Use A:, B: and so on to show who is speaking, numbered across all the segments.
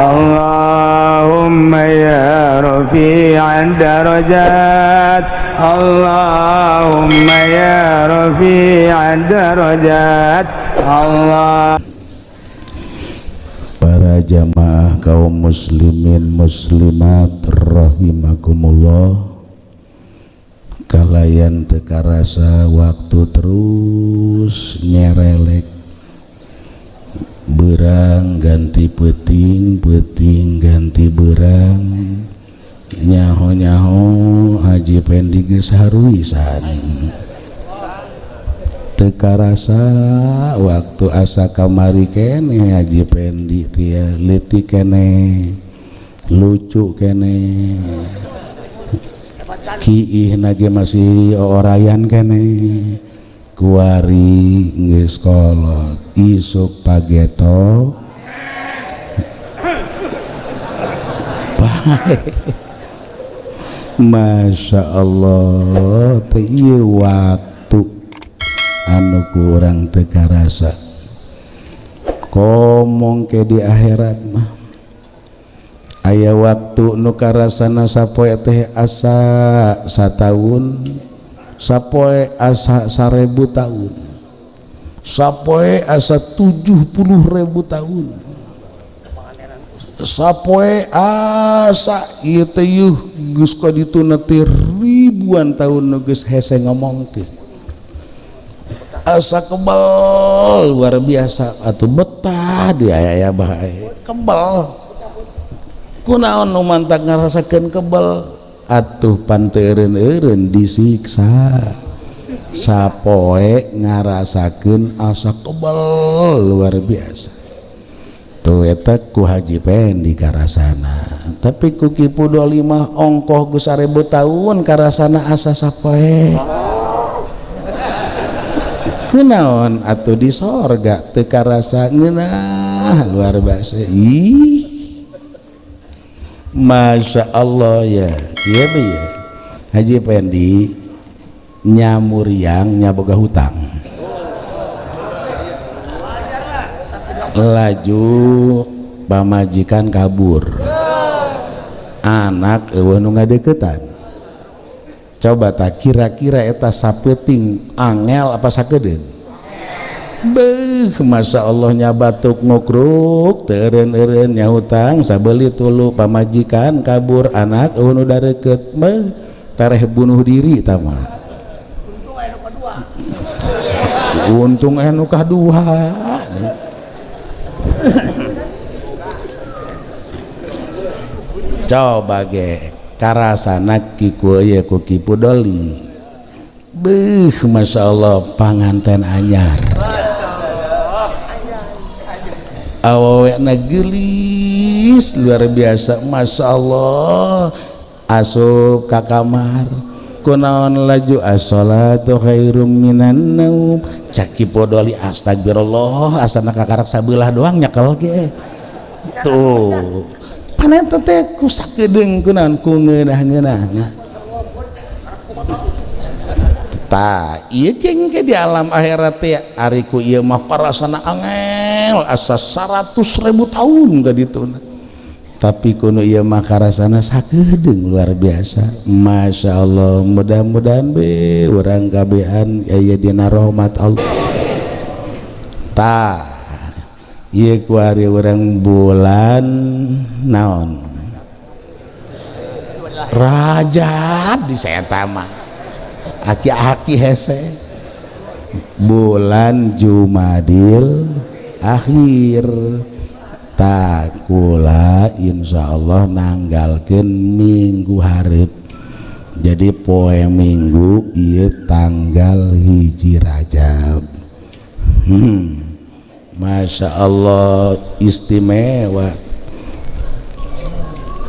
A: Allahumma ya rafi'ad darajat, Allahumma ya rafi'ad darajat. Allah.
B: Para jamaah kaum muslimin muslimat rahimakumullah, kalayan teu karasa waktu terus nyerelek, berang ganti peuting, peuting ganti berang, nyaho-nyaho Haji Pendi geus haruisan. Teu karasa waktu asa kamari keneh Haji Pendi teh leutik keneh, lucu keneh, kiih nage masih orayan keneh, kuari geus kolot, isuk pageto bae. Masya Allah, teh ieu waktu anu kurang teu karasa komong ke di akhirat mah aya waktu nu karasana sapoe teh asa sataun, sapoe asa 1000 tahun, sapoe asa 70.000 tahun, sapoe asa ieu teh yuh geus ka dituna teh ribuan tahun nu geus hese ngomongkeun, asa kebal luar biasa atuh betah di aya-aya bae kebal. Kunaon nu mantak ngarasakeun kebal atuh pan teu eureun-eureun disiksa, sapoe ngarasakeun asa kebal luar biasa. Tuh eta ku Haji Pendi karasana, tapi ku Ki Pudoli mah ongkoh geus 1000 tahun karasana asa sapoe. Kunaon atuh di sorga teu karasa ngeunah luar biasa. Ih, Masya Allah ya, iya ya. Haji Pendi nyamuriang nyaboga hutang, laju pamajikan kabur, anak eueuh nu ngadeukeutan. Coba tak kira-kira eta sapeuting angel apa sakedeung? Beuh, Masya Allah nyabatuk ngokruk teu eureun-eureun nyahutang sabeuli tulu pamajikan kabur anak eueuh nu dareukeut, beuh tereh bunuh diri tah mah. Untung aya nu kadua. Coba ge karasana ki ku ieu ku Ki Pudoli. Beuh, Masya Allah panganten anyar, awewena geulis luar biasa. Masya Allah asup ka kamar kunaon laju as-sholatu khairum minan naum, cak Ki Pudoli astagfirullah asana kakarak sabelah doang nyekel ge tuh paneta teh ku sakedeung kunaon ku ngeunah-ngeunahna. Tah ieu ke di alam akhirat teh ari ku ieu mah parasana angel asa 100.000 tahun ka dituna, tapi kuno ieu mah karasana sakedeung luar biasa. Masya Allah, mudah-mudahan be urang kabehan aya dina rahmat Allah. Tah ieu ku ari urang bulan naon Rajab di eta mah aki-aki hese bulan Jumadil akhir. Takula insyaallah nanggalkeun minggu hareup, jadi poe minggu ieu tanggal 1 Rajab. Masya Allah istimewa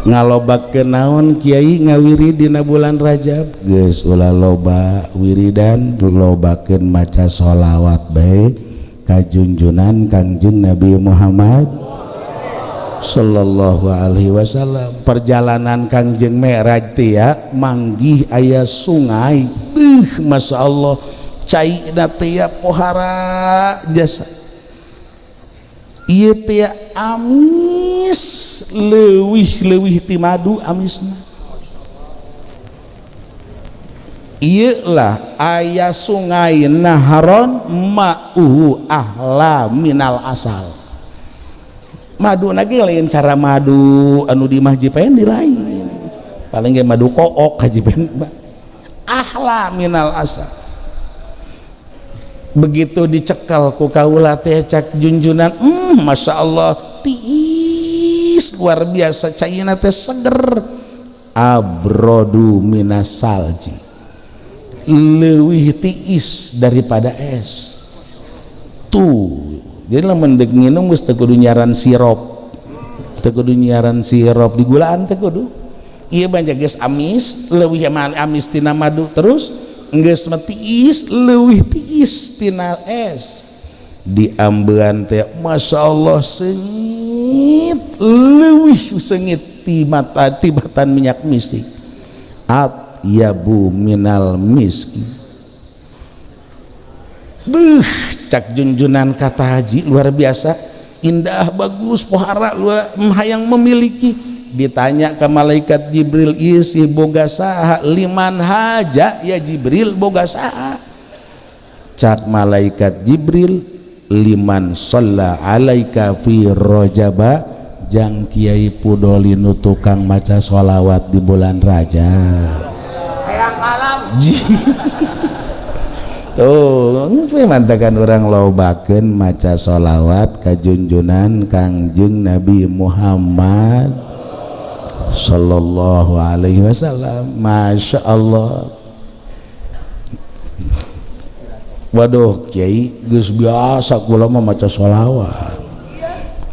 B: ngalobakeun naon kiai ngawiri dina bulan Rajab geus ulah loba wiridan, lobakeun maca sholawat bae kajunjunan Kangjeng Nabi Muhammad sallallahu alaihi wasallam. Perjalanan Kangjeng Mi'raj teh ya manggih aya sungai, beuh Masya Allah caina teh ya pohara jasa ieu teh amis leuwih-leuwih ti madu amisna. Ieu lah aya sungai Naharon ma'uhu ahla minal asal. Madu lagi lain cara madu anu di Haji Pendi lain, paling ge madu kook Haji Pendi. Ahla minal asal. Begitu dicekal ku kaula teh cak junjunan, Masya Allah tiis luar biasa, caina teh seger, abrodu minas salji, leuwih tiis daripada es. Tuh, jadi lamun deuk nginum geus teu kudu nyaran sirup, teu kudu nyaran sirup digulaan teu kudu. Ieu mah geus amis, leuwih amis tina madu, terus geus mah tiis, leuwih tiis tina es. Diambean teh Masya Allah seungit, leuwih seungit ti mata tibatan minyak misik. At yabu minal miski. Beuh, cak junjunan kata haji luar biasa indah, bagus, pohara luar hayang memiliki. Ditanya ke malaikat Jibril, isi boga saha, liman haja ya Jibril boga saha? Cak malaikat Jibril, liman shalla alaika fi rajaba, jang Kiai Pudoli nu tukang maca sholawat di bulan Rajab. Tuh, geus we mantakan urang lobakeun maca sholawat ka junjunan Kangjeng Nabi Muhammad sallallahu alaihi wasallam. Masya Allah. Waduh Kiai geus biasa kula mah maca sholawat.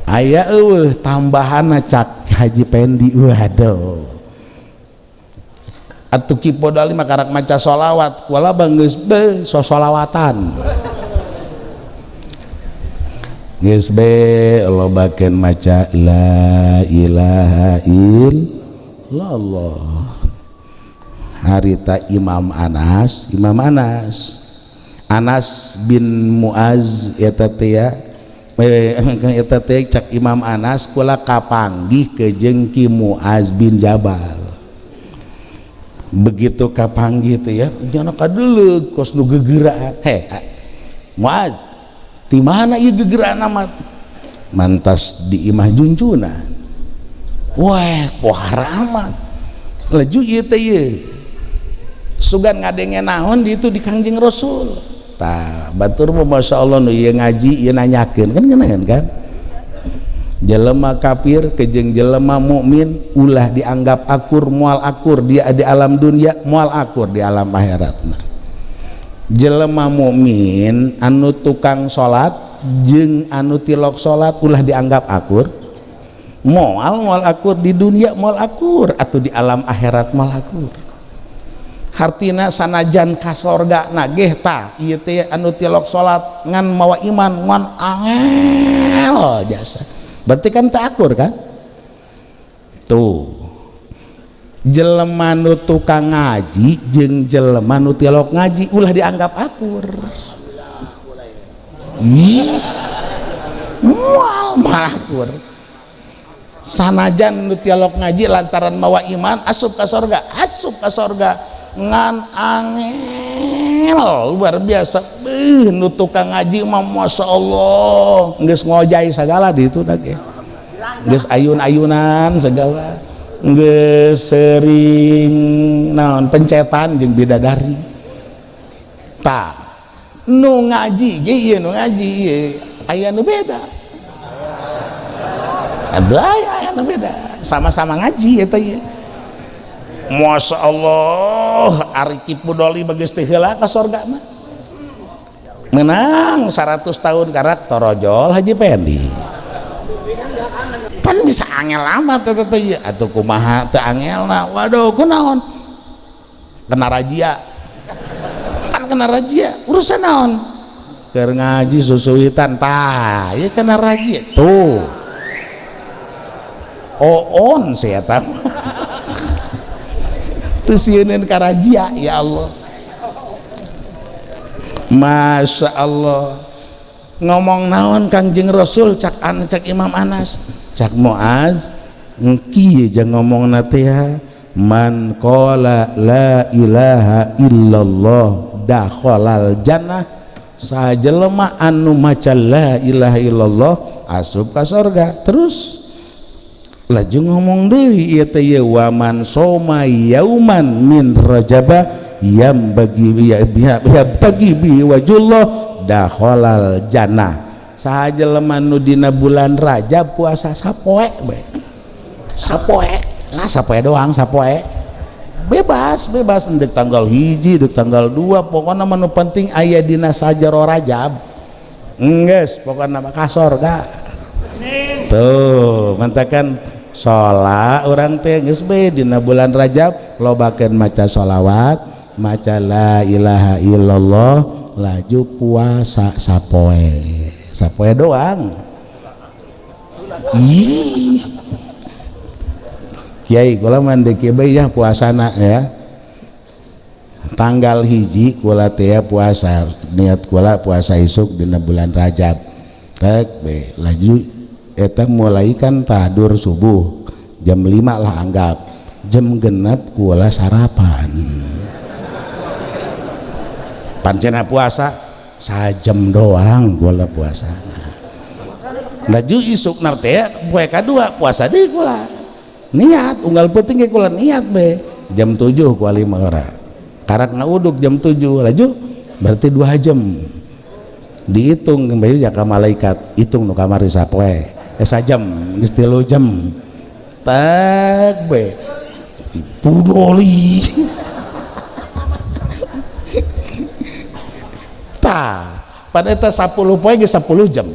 B: Aya eueuh tambahanna cak Haji Pendi. Waduh. Atuh Ki Podali mah karak maca sholawat, kula bang geus be sosolawatan. Geus be lobakeun maca la ilaha illallah. Harita Imam Anas, Imam Anas, Anas bin Muaz eta teh ya, eta teh cak Imam Anas kula kapanggih ke jeung Ki Muaz bin Jabal. Begitu kapanggih teh ya, nyana kadeuleuk kos nu gegeraan. Heh, Muaz, di mana ieu gegeraan amat? Mantas di imah junjunan. Wah, pohara amat. Leju ieu teh ieu. Sugan ngadenge naon di itu di Kangjeng Rasul. Tah, batur mah Masya Allah nu ieu ngaji ieu nanyakeun kan ngeunaheun kan? Jelema kafir kejeng jelema mukmin ulah dianggap akur, moal akur dia di alam dunia, moal akur di alam akhirat. Jelema mukmin anu tukang salat jeung anu tilok salat ulah dianggap akur, moal moal akur di dunia, moal akur atau di alam akhirat moal akur. Hartina sanajan ka sorga nageh tah ieu teh anu tilok salat ngan mawa iman ngan angel jasa. Berarti kan tak akur kan? Tuh. Jelema nu tukang ngaji jeung jelema nu tilok ngaji ulah dianggap akur. Moal moal akur. Sanajan nu tilok ngaji lantaran mawa iman asup ka sorga, asup ka sorga ngan angel luar biasa. Beuh, nu tukang ngaji mah Masya Allah geus ngojai sagala di itu ge. Geus ayun-ayunan segala, geus sering naon pencetan jeung bidadari. Tah, nu ngaji ge ieu nu ngaji ieu aya nu beda. Ada aya nu beda, sama-sama ngaji eta ieu. Masya Allah, ari Ki Pudoli bageus teh heula ka sorga mah. Menang 100 tahun karak torojol Haji Pendi. Pan bisa angel amat eta teh ieu. Atuh kumaha teu angelna? Waduh, kunaon? Kena razia. Pan kena razia, urusan naon? Keur ngaji susuitan tah, ieu kena razia. Tuh. Oon sia eta. Teu sieuneun ka razia, ya Allah. Masya Allah. Ngomong naon Kangjeng Rasul cak an cak Imam Anas, cak Muaz, Kieu jeung ngomongna teh man qala la ilaha illallah dakhalal jannah, saha jelema anu maca la ilaha illallah asup ka sorga. Terus laju ngomong deui ieu teh wa man soma yauman min rajaba yam bagi ya bagi bi wajullah dakhalal jannah, saha jelema nu dina bulan Rajab puasa sapoe bae, sapoe lah, sapoe doang, sapoe bebas bebas ndek tanggal 1 ndek tanggal 2, pokokna mah nu penting aya dina sajero Rajab enggeus pokokna mah ka sorga. Amin. Tuh mantakan sholat urang teh geus bae dina bulan Rajab lobakeun maca sholawat, maca la ilaha illallah, laju puasa sapoe, sapoe doang. Ih kiai kula mah deuk bae ya puasana ya, tanggal 1 kula teh puasa, niat kula puasa isuk dina bulan Rajab tek be laju eta mulai kan tadur subuh jam 5 lah anggap, jam 6 kula sarapan, pancena puasa sajam doang kula puasa. Laju isukna teh poe kadua puasa deui kula, niat unggal peuting ge kula niat be jam 7 kula 5 ora karak ngauduk jam 7 laju berarti 2 jam dihitung kembali jaka malaikat hitung nu kamari sapoe sajam geus 3 jam tak be pudoli. Tah pada eta 10 poe geus 10 jam,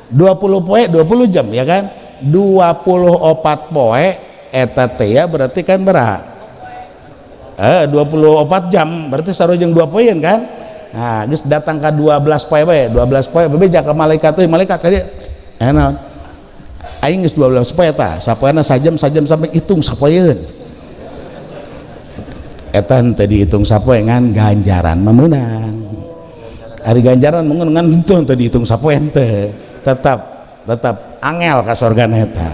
B: 20 poe 20 jam ya kan, 24 poe eta teh ya berarti kan berapa? 24 jam berarti sarua jeung 2 poean kan. Nah geus datang ka 12 poe bae, 12 poe bebeja ka malaikat teh, malaikat tadi naon aing geus 12 poe tah, sapoena sajam sajam sampai hitung sapoeun eta henteu dihitung sapoe ngan ganjaran mah meunang. Ari ganjaran meunang ngan henteu henteu dihitung sapoe henteu, tetap angel ka sorga eta.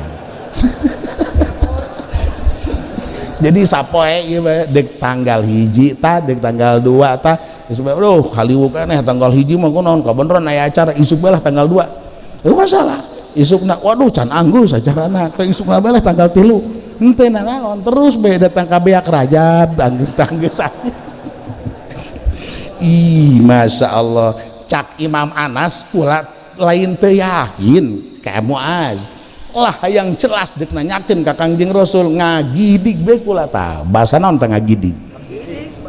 B: Jadi sapoe ieu bae deuk tanggal 1 tah deuk tanggal 2 tah geus bae aduh haliwuk aneh tanggal 1 mah kunaon kabeneran aya acara isuk bae lah tanggal 2 eueuh masalah isukna waduh can anggus acarana ke isukna bae lah tanggal 3 henteu nanaon terus bae datang ka beak Rajab anggus-anggus. Ih Masya Allah cak Imam Anas kula lain teu yakin ka Muaz lah yang jelas dek nanyakeun ka Kangjeng Rasul ngagidig bae kula tah basa naon teh ngagidig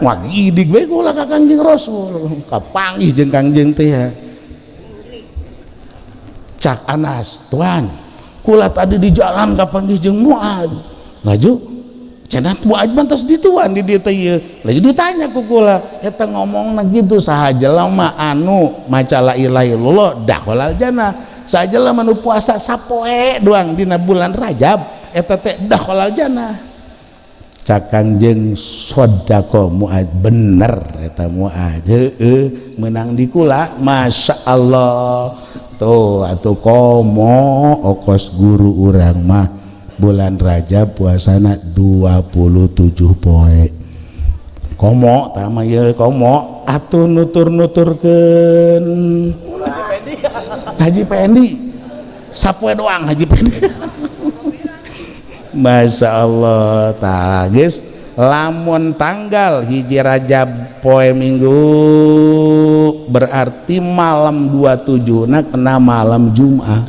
B: ngagidig bae kula ka Kangjeng Rasul kapanggih jeung Kangjeng teh. Cak Anas tuan kula tadi di jalan kapanggih jeung Muaz laju cenah Muaz pantas dituan di dieu teh ieu laju ditanya ku kula eta ngomongna kitu saha jelema anu maca la ilaha illallah dakhalal jannah, saha jelema nu puasa sapoe doang dina bulan Rajab eta teh dakhalal jannah. Cak Kangjeng sodako Muaz bener eta Muaz heueuh meunang di kula Masya Allah. Tuh atuh komo okos guru urang mah bulan Rajab puasana 27 poe komo tah mah ieu komo atuh nutur-nuturkeun Haji Pendi sapoe doang Haji Pendi. Masya Allah tah geus lamun tanggal 1 Rajab poe Minggu berarti malam 27 na kena malam Jumat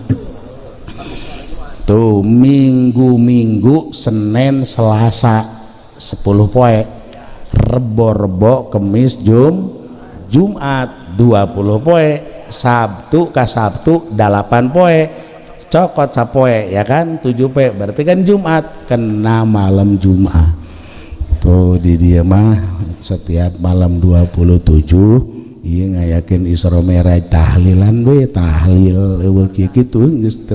B: tuh minggu-minggu Senin Selasa 10 poe, Rebo-rebo Kemis Jumat 20 poe, Sabtu ka Sabtu 8 poe, cokot sapoe ya kan 7 poe berarti kan Jumat kena malam Jumat. Tuh di dia mah setiap malam 27 ieu ngayakeun Isra Mi'raj tahlilan we tahlil eueuh kieu kitu geus teu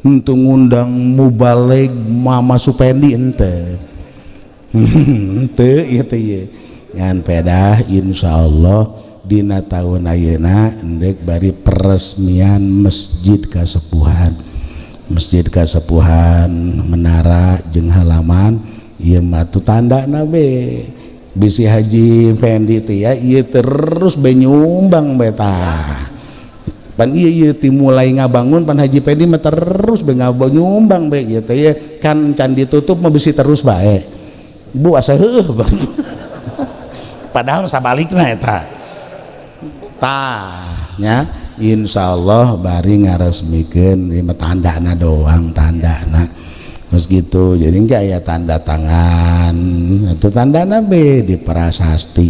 B: henteu ngundang mubalig Mama Supendi henteu henteu ieu teh ieu ngan pedah insyaallah dina taun ayeuna endek bari peresmian masjid Kasepuhan. Masjid Kasepuhan, menara jeung halaman ieu mah tuh tandana be. Bisi Haji Fendi teh ya ieu terus be nyumbang be tah. Pan ieu ieu ti mulai ngabangun pan Haji Fendi mah terus be nyumbang be ieu teh ya, kan can ditutup mah bisi terus bae. Bu asa heueuh. Padahal sabalikna eta. Tah nya insyaallah bari ngaresmikeun ieu mah tandana doang, tandana. Terus gitu, jadi enggak ya tanda tangan itu tandana be di prasasti.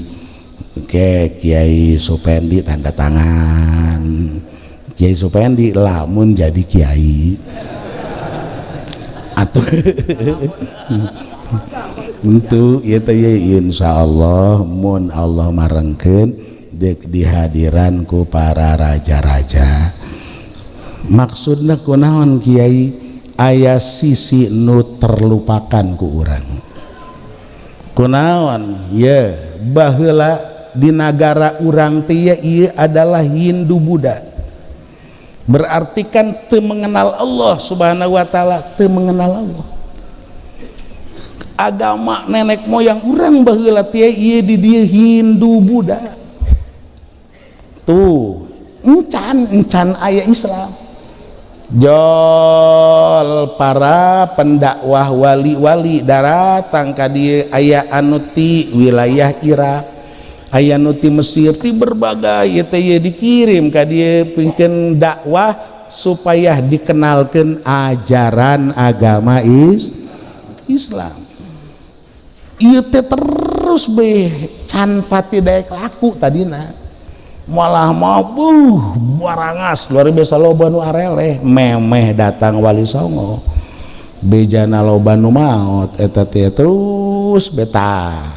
B: Oke, Kiai Supendi tanda tangan. Kiai Supendi lamun jadi kiai atau untuk ieu teh insyaallah mun Allah marengkeun dek dihadiran ku para raja-raja. Maksudna kunaon kiai? Aya sisi nu terlupakan ku urang. Kunaon? Ye, baheula di nagara urang teh ieu adalah Hindu Buddha. Berarti kan teu mengenal Allah Subhanahu wa taala, teu mengenal Allah. Agama nenek moyang urang baheula teh ieu di dieu Hindu Buddha. Tuh, encan aya Islam. Jol para pendakwah wali-wali daratang ka dieu, aya anu ti wilayah Irak, aya nu ti Mesir, ti berbagai ieu teh ieu dikirim ka dieu pikeun dakwah supaya dikenalkeun ajaran agama Islam. Ieu teh terus be can pati daek laku tadina. Malah mabuh barangas luar biasa loba nu areleh memeh datang Wali Songo bejana loba nu maot eta teh terus beta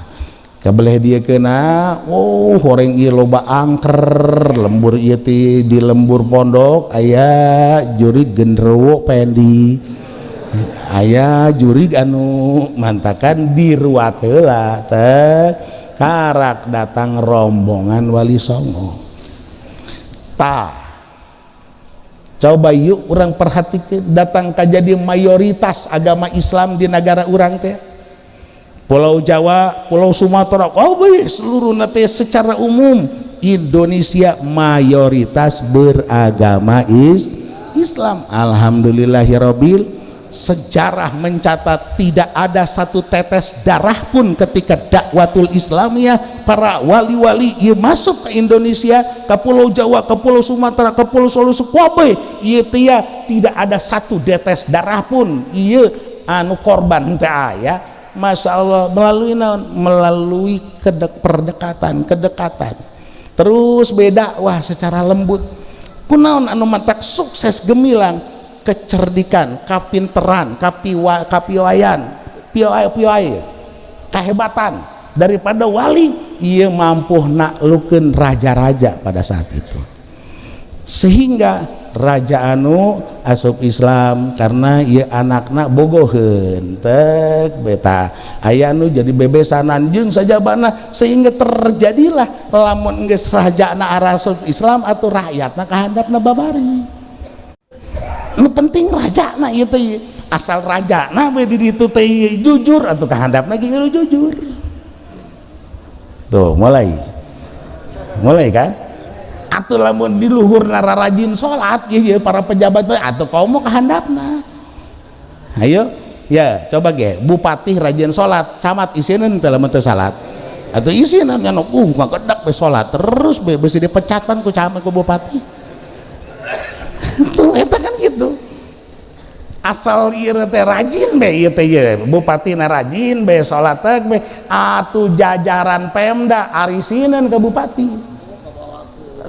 B: kabeleh dia kena oh horeng ieu loba angker lembur ieu teh di lembur pondok aya jurig genderuwo pendi aya jurig anu mantakan diruat heula teh karak datang rombongan Wali Songo. Tah coba yuk urang perhatikan datang ka jadi mayoritas agama Islam di negara urang teh Pulau Jawa, Pulau Sumatera, oh seluruh teh secara umum Indonesia mayoritas beragama Islam. Alhamdulillahirabbil. Sejarah mencatat tidak ada satu tetes darah pun ketika dakwatul Islamiyah para wali-wali ieu masuk ke Indonesia, ke Pulau Jawa, ke Pulau Sumatera, ke Pulau Sulawesi, kabeh ieu teh tidak ada satu tetes darah pun ieu anu korban teh aya. Masya Allah, melalui naon? Melalui perdekatan, kedekatan. Terus beda wah secara lembut. Kunaon anu matak sukses gemilang? Kecerdikan, kapinteran, kapiwayan, piwai, kehebatan daripada wali ia mampu naklukeun raja-raja pada saat itu. Sehingga raja anu asup Islam karena ieu anakna bogoheun tek beta aya anu jadi bebesanan jeung sajabana sehingga terjadilah lamun geus rajana asup Islam atau rakyatna kahandapna babari. Nu penting rajana ieu teh, asal rajana we di ditu teh jujur atuh kahandapna ge jujur. Tuh mulai kan atuh lamun di luhurna rajin salat ieu para pejabat atuh komo kahandapna. Ayo ya coba ge bupati rajin salat, camat isineun teh lamun teu salat atuh isineun nya ngagedak we salat terus be bisi dipecatan ku camat ku bupati. Tuh eta kan gitu. Asal ieu teh rajin be ieu teh ieu bupatina rajin be salat teh be atuh jajaran Pemda arisineun ke bupati.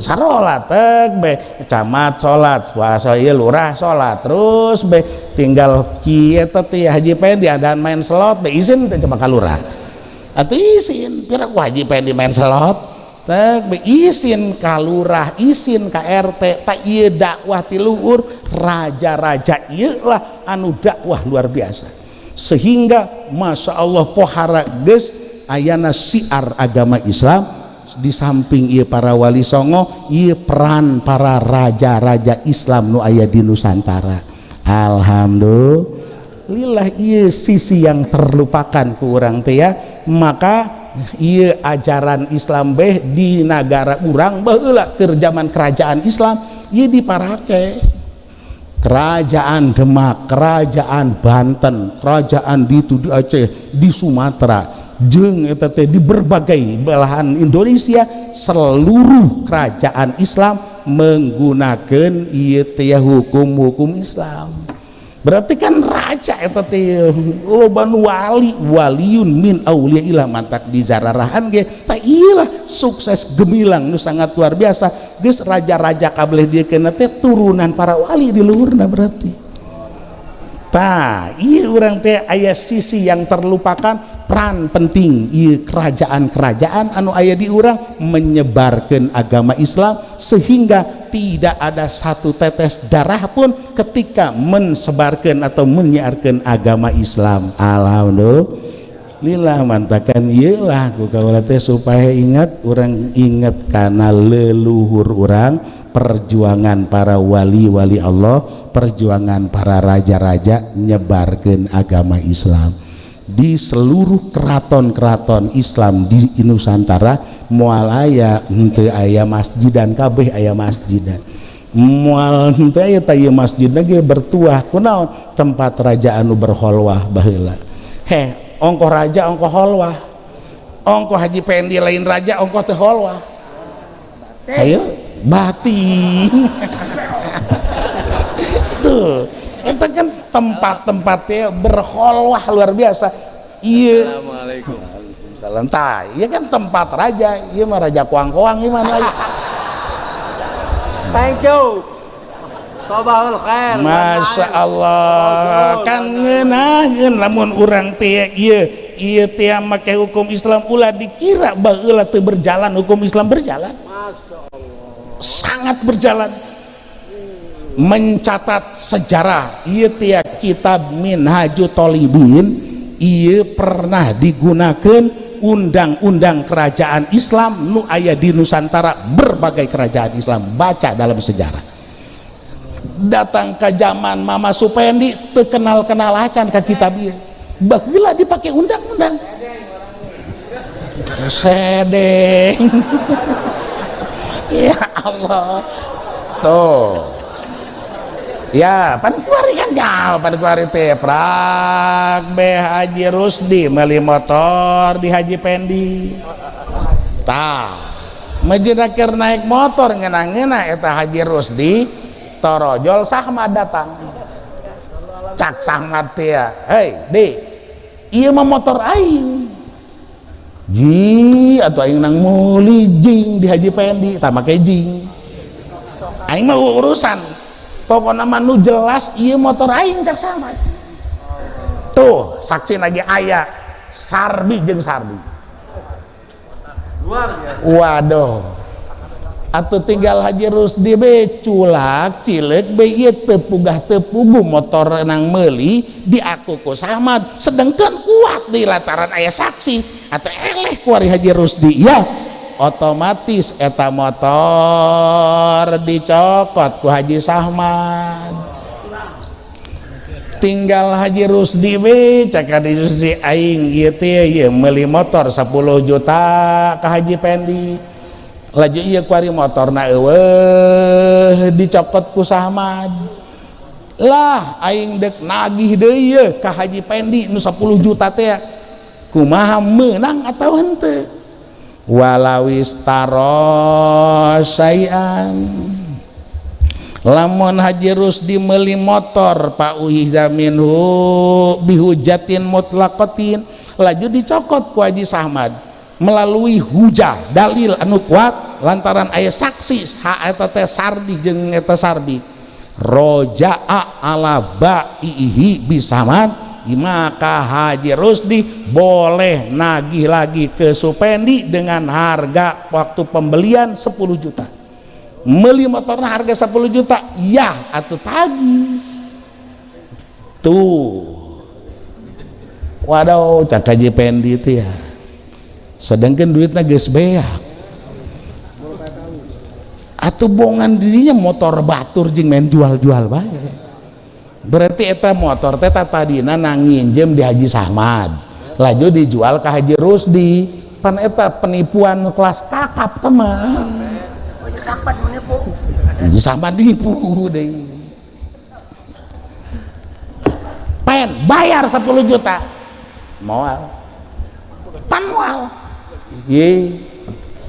B: Sarolat teh be camat salat, puasa ieu lurah salat terus be tinggal kieu teh Haji Pendi adaan main slot be izin teh coba ka lurah. Atuh izin pira ku Haji Pendi main slot teh be izin ka lurah, izin ka RT. Tak ieu dakwah ti luhur raja-raja ieu lah anu dakwah luar biasa. Sehingga Masya Allah pohara geus ayana syiar agama Islam di samping ieu para wali songo, ieu peran para raja-raja Islam nu aya di Nusantara. Alhamdulillah, ieu sisi yang terlupakan ku urang teh ya. Maka ieu ajaran Islam beh di nagara urang baheula keur zaman kerajaan Islam ieu diparake. Kerajaan Demak, Kerajaan Banten, kerajaan di itu di Aceh, di Sumatera, jeung eta teh di berbagai belahan Indonesia, seluruh kerajaan Islam menggunakan ieu teh hukum-hukum Islam. Berarti kan raja eta teh loba nu wali, waliyun min auliyaillah, mantak di zararahan ge tah iyalah sukses gemilang nu sangat luar biasa. Geus raja-raja kabeh dieu keuna teh turunan para wali di luhurna berarti. Tah, ieu urang teh aya sisi yang terlupakan, peran penting ieu kerajaan-kerajaan anu aya di urang menyebarkan agama Islam sehingga tidak ada satu tetes darah pun ketika mensebarkan atau menyiarkan agama Islam. Alhamdulillah, mantakan ieu lah ku kaula teh supaya ingat, urang ingat karena leluhur urang, perjuangan para wali-wali Allah, perjuangan para raja-raja nyebarkan agama Islam di seluruh keraton-keraton Islam di Nusantara. Moal aya henteu aya masjidan, kabeh aya masjidan. Moal henteu aya tah ieu masjidna ge bertuah. Kunaon? Tempat raja anu berholwah baheula. Heh, ongkoh raja ongkoh holwah, ongkoh Haji Pendi lain raja ongkoh teh holwah, ayo batin tuh. Itu kan tempat-tempatnya berholwah luar biasa. Iya.
A: Assalamualaikum.
B: Salam. Tah, iya kan tempat raja, iya mah raja koang-koang, iya mana lagi.
A: Thank you. Sabahul khair.
B: Masya Allah, kan ngeunaheun lamun urang teh ieu ieu teh make hukum Islam. Ulah dikira baheula teu berjalan hukum Islam, berjalan.
A: Masya Allah.
B: Sangat berjalan. Mencatat sejarah ieu teh kitab Minhajut Thalibin, ieu pernah digunakan undang-undang kerajaan Islam nu aya di Nusantara, berbagai kerajaan Islam, baca dalam sejarah. Datang ke zaman Mama Supendi teu kenal-kenal acan ka kitab ieu, baheula dipake undang-undang sedeng. Ya Allah, tuh ya pan kuari kan jauh, pan kuari teh prak be Haji Rusdi meuli motor di Haji Pendi. Tah, mejina keur naik motor, ngeunah-ngeunah eta Haji Rusdi torojol, Sahmad datang. Cak Sahmad teh, "Hei di, ieu mah motor aing." "Ji, atuh aing nang meuli jing di Haji Pendi." Tah, make jing aing mah urusan, pokoknya mah nu jelas ieu motor aing, cak Sahmad. Tuh saksi lagi aya Sarbi jeung Sarbi.
A: Luar biasa.
B: Waduh, atau tinggal Haji Rusdi be culak cilek be, ieu teu pugah teu puguh motor nang meuli diaku ku Samad, sedangkan kuat di lantaran aya saksi. Atau eleh kuari Haji Rusdi ya, otomatis eta motor dicokot ku Haji Sahmad. Tinggal Haji Rusdi we, cek Haji Rusdi, "Aing ieu teh ieu meuli motor 10 juta ka Haji Pendi, laju ieu kuari motorna eueuh, dicokot ku Sahmad lah. Aing dek nagih deui ieu ka Haji Pendi nu 10 juta teh, kumaha, meunang atau henteu?" Walawis syai'an, lamun Haji Rusdi meuli motor, fa ukhiza minhu bihujjatin mutlaqatin, laju dicokot ku Haji Sahmad melalui hujah dalil anu kuat lantaran aya saksi ha eta teh Sardi jeung eta Sarbi, roja'a ala ba'ihi bisaman, maka Haji Rusdi boleh nagih lagi ke Supendi dengan harga waktu pembelian 10 juta. Beli motornya harga 10 juta ya, atau tagih tuh. Waduh, cak Haji Pendi itu ya, sedangkan duitnya geus beak atau bongan dirinya motor batur jeung main jual-jual bae. Berarti eta motor teh tadina nginjem di Haji Samad, laju dijual ke Haji Rusdi. Pan eta penipuan kelas kakap teman.
A: Haji Samad menipu.
B: Haji Samad nipu deui. Pen bayar 10 juta. Moal. Pan moal. Ye.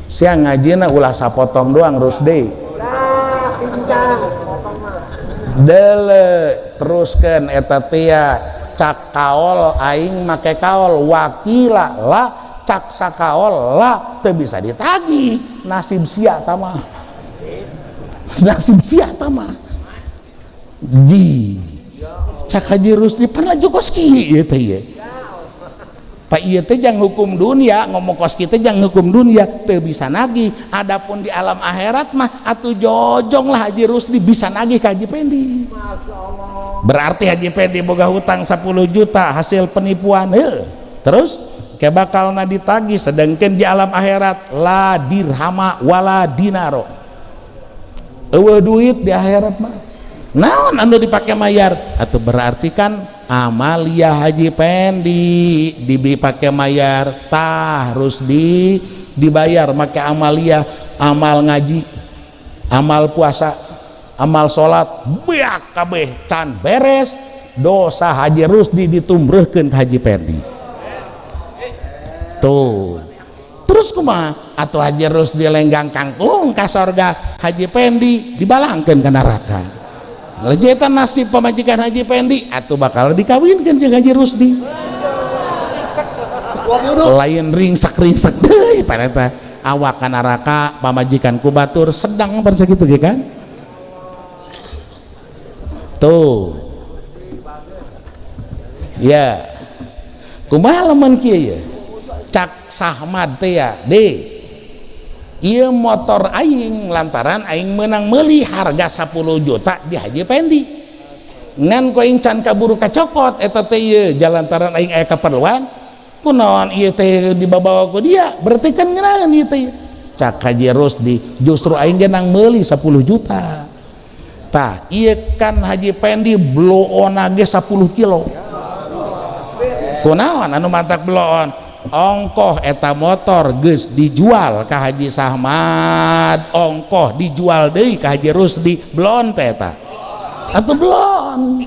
B: Siang ngajina ulah sapotong doang Rusdi. Dele teruskan eta tia cak kaol aing make kaol wakila lah cak sakaol lah teu bisa ditagih nasib sia tama, nasib sia tama ji cak Haji Rusdi pernah kos kieu ieu teh ieu. Pak ieu teh jang hukum dunia, ngomong kos kieu teh jang hukum dunia teu bisa nagih. Adapun di alam akhirat mah atuh jojong lah Haji Rusdi bisa nagih ka Haji Pendi. Berarti Haji Pendi boga hutang 10 juta hasil penipuan. Heuh. Terus ke bakalna ditagih, sedangkan di alam akhirat la dirhama wala dinaro. Eueuh duit di akhirat mah. Naon anu dipake mayar? Atuh berarti kan amalia Haji Pendi dipake mayar, tah Rusdi dibayar make amalia, amal ngaji, amal puasa, amal salat, beak kabeh can beres, dosa Haji Rusdi ditumbrehkeun ka Haji Pendi. Tuh. Terus kumaha? Atuh Haji Rusdi lenggang kangkung ka sorga, Haji Pendi dibalangkeun ka neraka. Laju eta nasib pamajikan Haji Pendi atuh bakal dikawinkeun jeung Haji Rusdi. Lain ringsak-ringsak deui paneta awak ka neraka pamajikan ku batur sedang pan sakitu ge kan? Tuh. Ya. Kumaha lamun kieu ye? Cak Sahmad teh ya, de. Ieu motor aing lantaran aing menang meuli harga 10 juta di Haji Pendi. Ngan ku aing can kaburu kacokot eta teh ieu jalantaran aing aya kaperluan, kunaon ieu teh dibabawa ku dia, berarti kan ngeunaheun ieu teh. Cak Haji Rusdi justru aing ge nang meuli 10 juta. Tah, ieu kan Haji Pendi bloona ge 10 kilo. Kunaon anu mantak bloon? Ongkoh eta motor geus dijual ka Haji Sahmad, ongkoh dijual deui ka Haji Rusdi, blon teh eta. Atuh blon.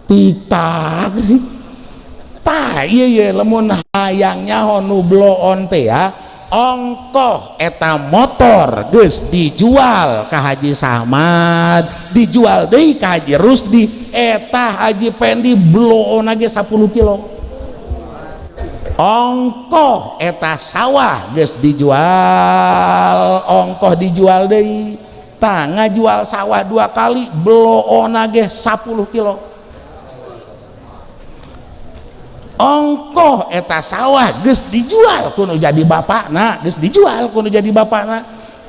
B: Titak. Tah ieu ye lamun hayang nyaho nu bloon teh ya, ongkoh eta motor geus dijual ka Haji Sahmad, dijual deui ka Haji Rusdi, eta Haji Pendi bloon ge 10 kilo. Ongkoh eta sawah geus dijual, ongkoh dijual deui. Tah ngajual sawah 2 kali bloona ge 10 kilo. Ongkoh eta sawah geus dijual kudu jadi bapakna, geus dijual kudu jadi bapakna.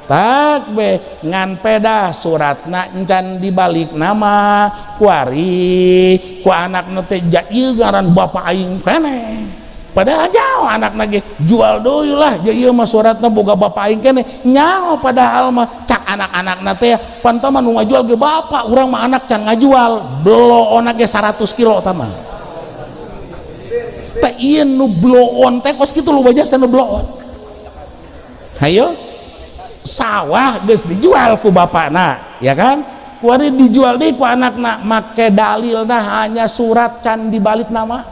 B: Tak be ngan pedah suratna encan dibalik nama kuari ku anakna teh ieu ngaran bapak aing keneh. Padahal jauh anak lagi jual deui lah, ieu mah suratna boga bapak aing keneh. Nyaho padahal mah cak anak-anakna teh pan tah mah nu ngajual ge bapak, urang mah anak can ngajual, bloona ge 100 kilo tah mah. Teh ieu nu bloon teh kos kitu loba jasa nu bloon. Hayo sawah geus dijual ku bapakna, ya kan? Kuari dijual deui ku anakna make dalilna hanya surat can dibalik nama.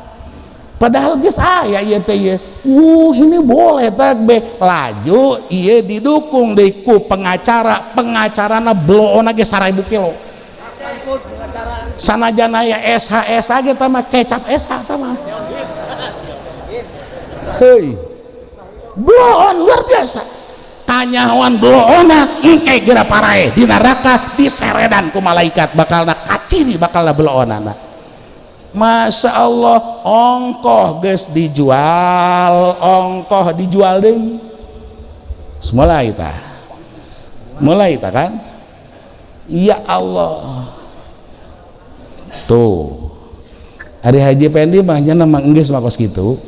B: Padahal geus aya ieu teh ieu. Ini boleh teh be. Laju ieu didukung deui ku pengacara, pengacarana bloona ge 1000 kilo. Sanajan aya SHS ge tah mah kecap SH tah mah. Heuy. Bloon luar biasa. Kanyahoan bloona engke geura paraeh di neraka diseredan ku malaikat bakalna kaciri bakalna bloonana. Masya Allah, ongkoh geus dijual, ongkoh dijual deui. Mulai tah. Mulai tah kan? Ya Allah. Tuh. Ari Haji Pendi mah nya mah geus mah kos kitu.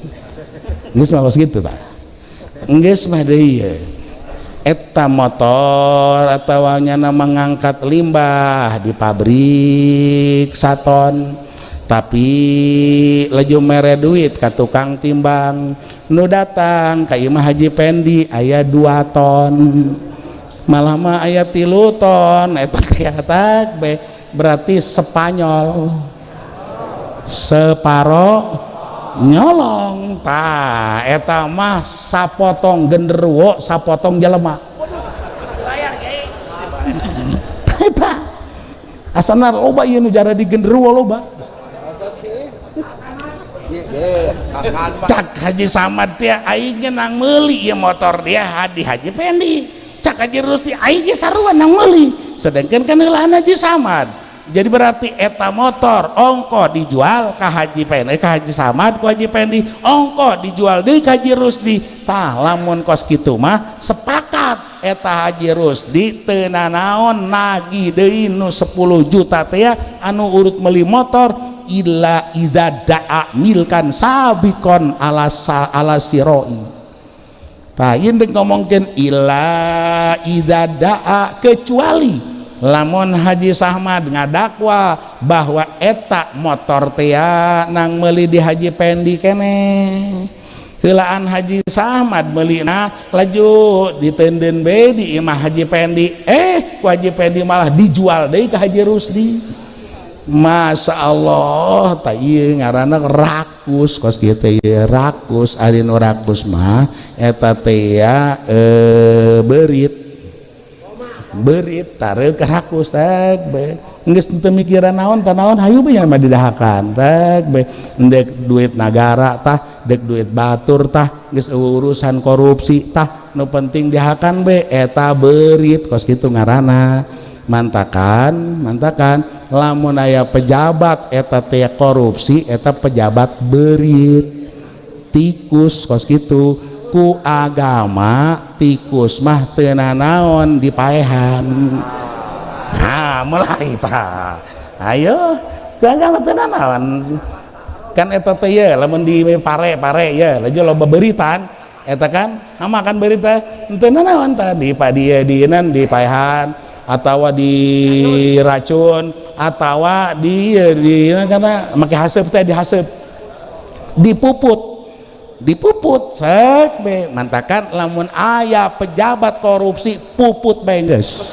B: Geus mah kos kitu tah. Geus mah deui ye. Eta motor atau nyana mengangkat limbah di pabrik saton, tapi laju mere duit ka tukang timbang, nu datang ka imah Haji Pendi aya 2 ton, malah mah aya 3 ton. Eta teh be berarti Spanyol separo nyolong. Tah, eta mah sapotong genderuwo, sapotong jelema.
A: Bayar, Kiai.
B: Eta asana loba ieu nu jara di genderuwo loba. Cak Haji Samad teh, aing ge nang meuli ieu motor dia di Haji Pendi. Cak Haji Rusdi, aing ge sarua nang meuli, sedangkan kan heulaan Haji Samad. Jadi berarti eta motor ongko dijual ka Haji Pendi, ka Haji Samad ku Haji Pendi, ongko dijual deui ka Haji Rusdi. Tah, lamun kos kitu mah sepakat eta Haji Rusdi teu nanaon nagih deui nu 10 juta teh anu urut meuli motor, illa idza da'a milkan sabiqon ala sa ala siroi. Tah, ieu ngomongkeun illa idza da'a, kecuali lamun Haji Samad ngadakwa bahwa eta motor teh nang meuli di Haji Pendi keneh, heulaan Haji Samad meulina, laju diteundeun be di imah Haji Pendi, ku Haji Pendi malah dijual deui ka Haji Rusdi. Masya Allah. Tah, ieu ngaranna rakus kos kieu teh, rakus. Ari nu rakus mah eta teh ya, beurit beurit tareuk rakus teh be geus teu mikiran naon tah naon, hayu be mah didahakan teh be, endek duit nagara tah, dek duit batur tah, geus urusan korupsi tah, nu penting dihakan be. Eta beurit kos kitu ngaranna. Mantakan mantakan lamun aya pejabat eta teh korupsi, eta pejabat beurit, tikus kos kitu. Ku agama tikus mah teu nanaon dipaehan. Ha, mulai tah, ayo, ku agama teu nanaon kan eta teh ye. Lamun di pare-pare ye laju loba beuritan eta kan, hama kan beurit teh teu nanaon tah di pa di dieunan dipaehan atau di racun atau di karena make haseup teh, dihaseup, dipuput dipuput sek be. Mantakan lamun aya pejabat korupsi, puput bae geus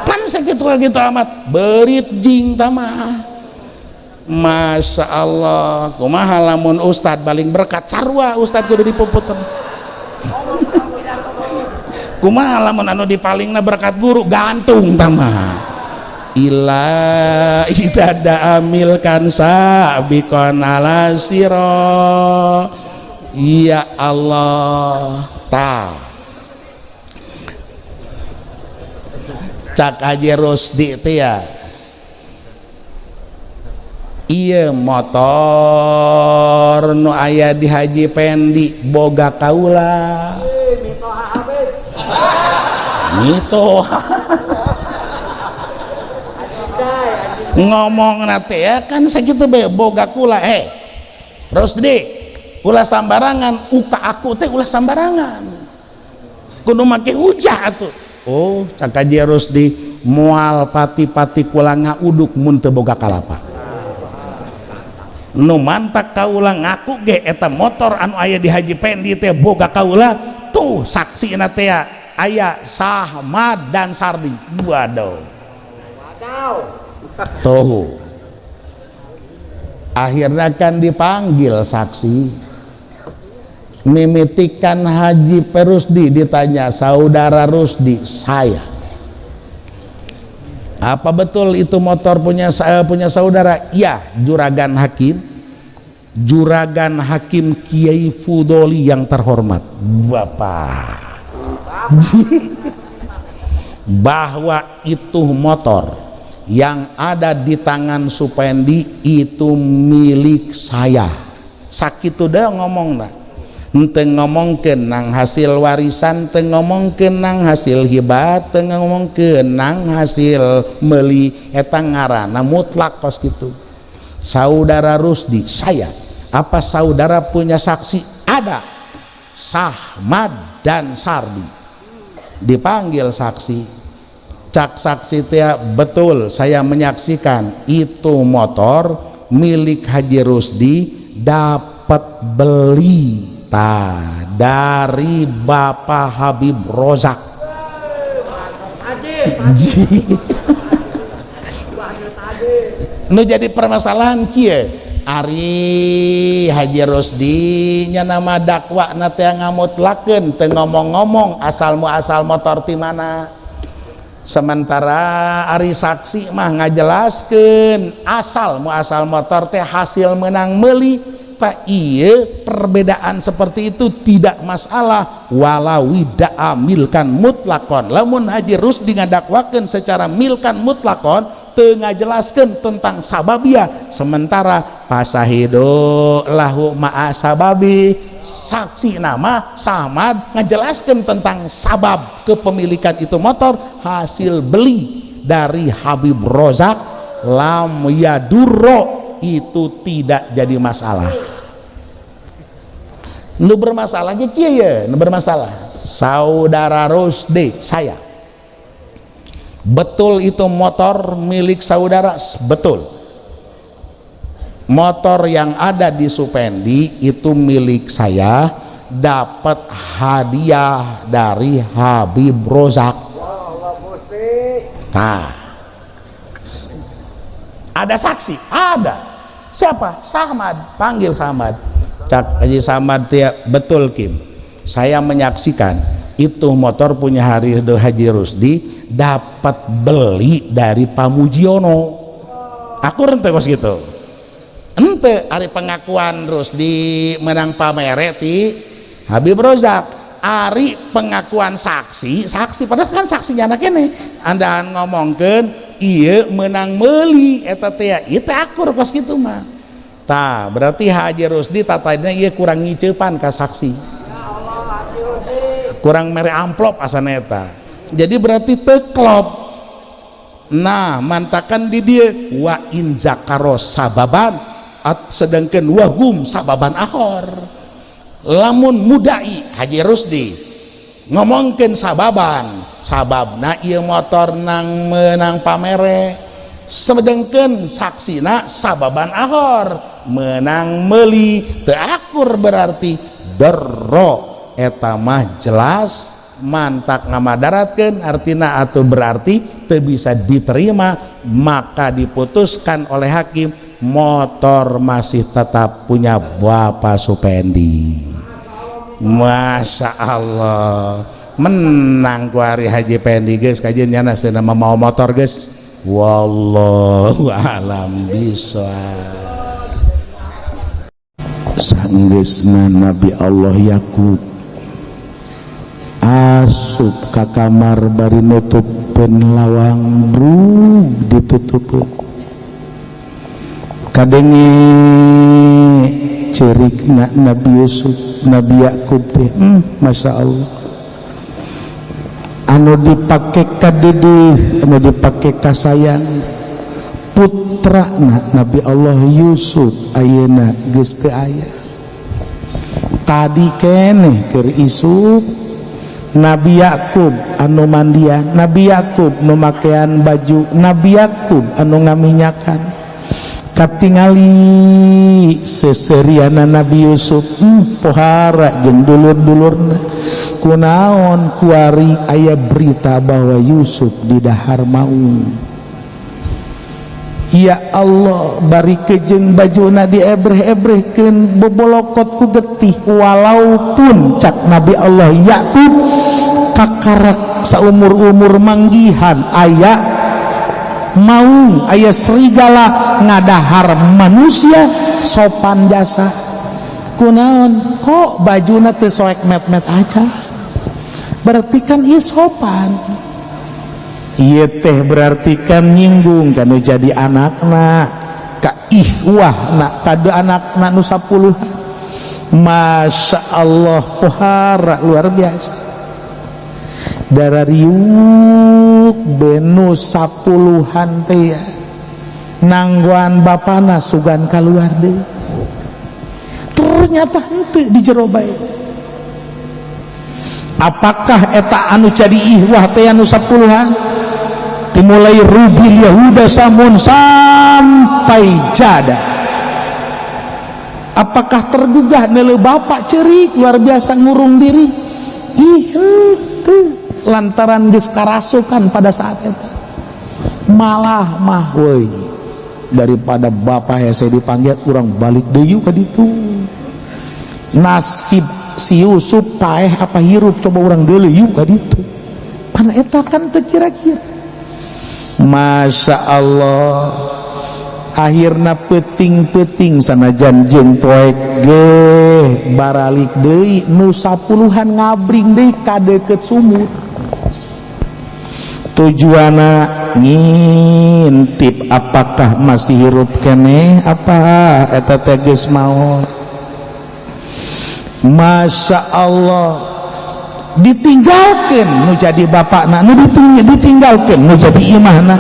B: kan segitu gitu amat beurit jing tamah. Masya Allah. Kumaha lamun ustad baling berkat? Sarua, ustad kudu dipuput. Kumaha lamun anu dipalingna berkat guru? Gantung tamah. Illa idza da'a milkan sabiqon ala siro. Ya Allah. Ta, cak Haji Rusdi teh ya, iya motor nu aya di Haji Pendi boga kaula. Mitoha ngomong nate ya kan sakitu be, boga kula. Eh, Rusdi, ulah sambarangan uka aku teh, ulah sambarangan, kudu make hujah atuh. Oh, cak Haji Rusdi, moal pati-pati kula ngauduk mun teu boga kalapa. Nu mantak kaula ngaku ge eta motor anu aya di Haji Pendi teh boga kaula tuh, saksina teh aya Sahmad dan Sardi. Waduh, tuh akhirnya kan dipanggil saksi. Mimitikan Haji Perusdi ditanya, "Saudara Rusdi, saya, apa betul itu motor punya saya, punya saudara?" "Ya, juragan hakim, juragan hakim Kiai Fudoli yang terhormat, Bapak, bahwa itu motor yang ada di tangan Supendi itu milik saya." Sakitu dah ngomong dah, henteu ngomongkeun nang hasil warisan, teu ngomongkeun nang hasil hibah, teu ngomongkeun nang hasil meuli. Eta ngaranna mutlak kos kitu. "Saudara Rusdi, saya, apa saudara punya saksi?" "Ada." Sahmad dan Sardi dipanggil saksi. Cak saksi teh, "Betul, saya menyaksikan itu motor milik Haji Rusdi, dapat beli ta dari Bapak Habib Rozak."
A: Haji.
B: Nu jadi permasalahan kieu, Ari Haji Rusdi nya nama dakwa na teh ngamutlakeun, teu ngomong-ngomong asal muasal motor ti mana. Sementara ari saksi mah ngajelaskeun asal muasal motor teh hasil menang meuli. Pak, iya, perbedaan seperti itu tidak masalah walau idda'a milkan mutlakon. Lamun Haji Rusdi ngadakwakeun secara milkan mutlakon, teu ngajelaskeun tentang sababia, sementara fasyahidu lahu ma'a sababi, saksi nama Samad ngajelaskan tentang sabab kepemilikan itu motor hasil beli dari Habib Rozak, lam yadurro, itu tidak jadi masalah. Nu bermasalahnya kieu ya, nu bermasalah saudara Rusdi, saya betul itu motor milik saudara? Betul, motor yang ada di Supendi itu milik saya, dapat hadiah dari Habib Rozak. Nah, ada saksi? Ada. Siapa? Samad. Panggil Samad. Cak Haji Samad tiap, "Betul Kim, saya menyaksikan itu motor punya Hari Haji Rusdi, dapat beli dari Pamujiono." Aku rente kos gitu ente. Ari pengakuan Rusdi menang pamere ti Habib Rozak, ari pengakuan saksi, saksi padahal kan saksinya anak ini andaan ngomongkeun iya menang meli eta teh, ieu teh akur kos kitu mah. Tah, berarti Haji Rusdi tatadina ieu kurang ngiceupan ka saksi, kurang mere amplop asana eta, jadi berarti teklop. Nah, mantakan di dia wa in zakaro sababan at, sedangkan wahum sababan akhor. Lamun mudai Haji Rusdi ngomongkeun sababan, sababna ieu motor nang menang pamere, sedangkan saksina sababan akhor menang meli, teu akur, berarti dero eta mah jelas mantak ngamadaratkeun artina atau berarti teu bisa diterima. Maka diputuskan oleh hakim motor masih tetap punya Bapak Supendi. Masya Allah, menang ku ari Haji Pendi. Geus kajian nyana nama mau motor geus. Wallahu alam bisawab. Sanggeusna Nabi Allah Yakub asup ka kamar, bari nutupeun lawang, brug ditutup, kadenge cerikna Nabi Yusuf, Nabi Yakub teh. Masya Allah, anu dipake ka dedeh, anu dipake ka sayang, putra Nabi Allah Yusuf ayeuna geus teu aya. Tadi keneh keur isuk Nabi Yakub anu mandian, Nabi Yakub nu makean baju, Nabi Yakub anu ngaminyakan, katingali seseriana Nabi Yusuf, pohara jeung dulur-dulurna, kunaon kuari aya berita bahwa Yusuf didahar maung? Ya Allah, bari kejeng bajuna diebreh-ebrehkeun, bobolokot ku getih. Walaupun cak Nabi Allah Yakub kakarak saumur-umur manggihan aya maung, aya serigala ngadahar manusia, sopan jasa, kunaon kok bajuna teu soek met-met aja? Berarti kan ieu sopan. Ieu teh berarti kan nyinggung kan jadi anakna ka ihwah nak kade anakna nu sapuluhan. Masya Allah, pohara luar biasa, darah riuk benu sapuluhan teh ya nangguan bapana sugan keluar deh. Ternyata henteu di jero bae. Apakah eta anu jadi ihwah teh anu sapuluhan, dimulai Rubil, Yahuda, Samun sampai Jada? Apakah tergugah neuleu bapak cerik luar biasa, ngurung diri? Ih, henteu, lantaran geus karasukan pada saat itu. Malah mah woi, daripada bapak hese dipanggil, urang balik deui ka ditu. Nasib si Yusuf paeh apa hirup, coba urang deuleu yuk ka ditu. Pan eta kan teu kira-kira. Masya Allah, akhirna peuting-peuting sanajan jeung poek ge baralik deui. Nu sapuluhan ngabring deui ka deukeut sumur, tujuana ngintip apakah masih hirup keneh apa eta teh geus maot. Masya Allah, ditinggalkan nu jadi bapakna, nu ditinggalkan nu jadi imahna.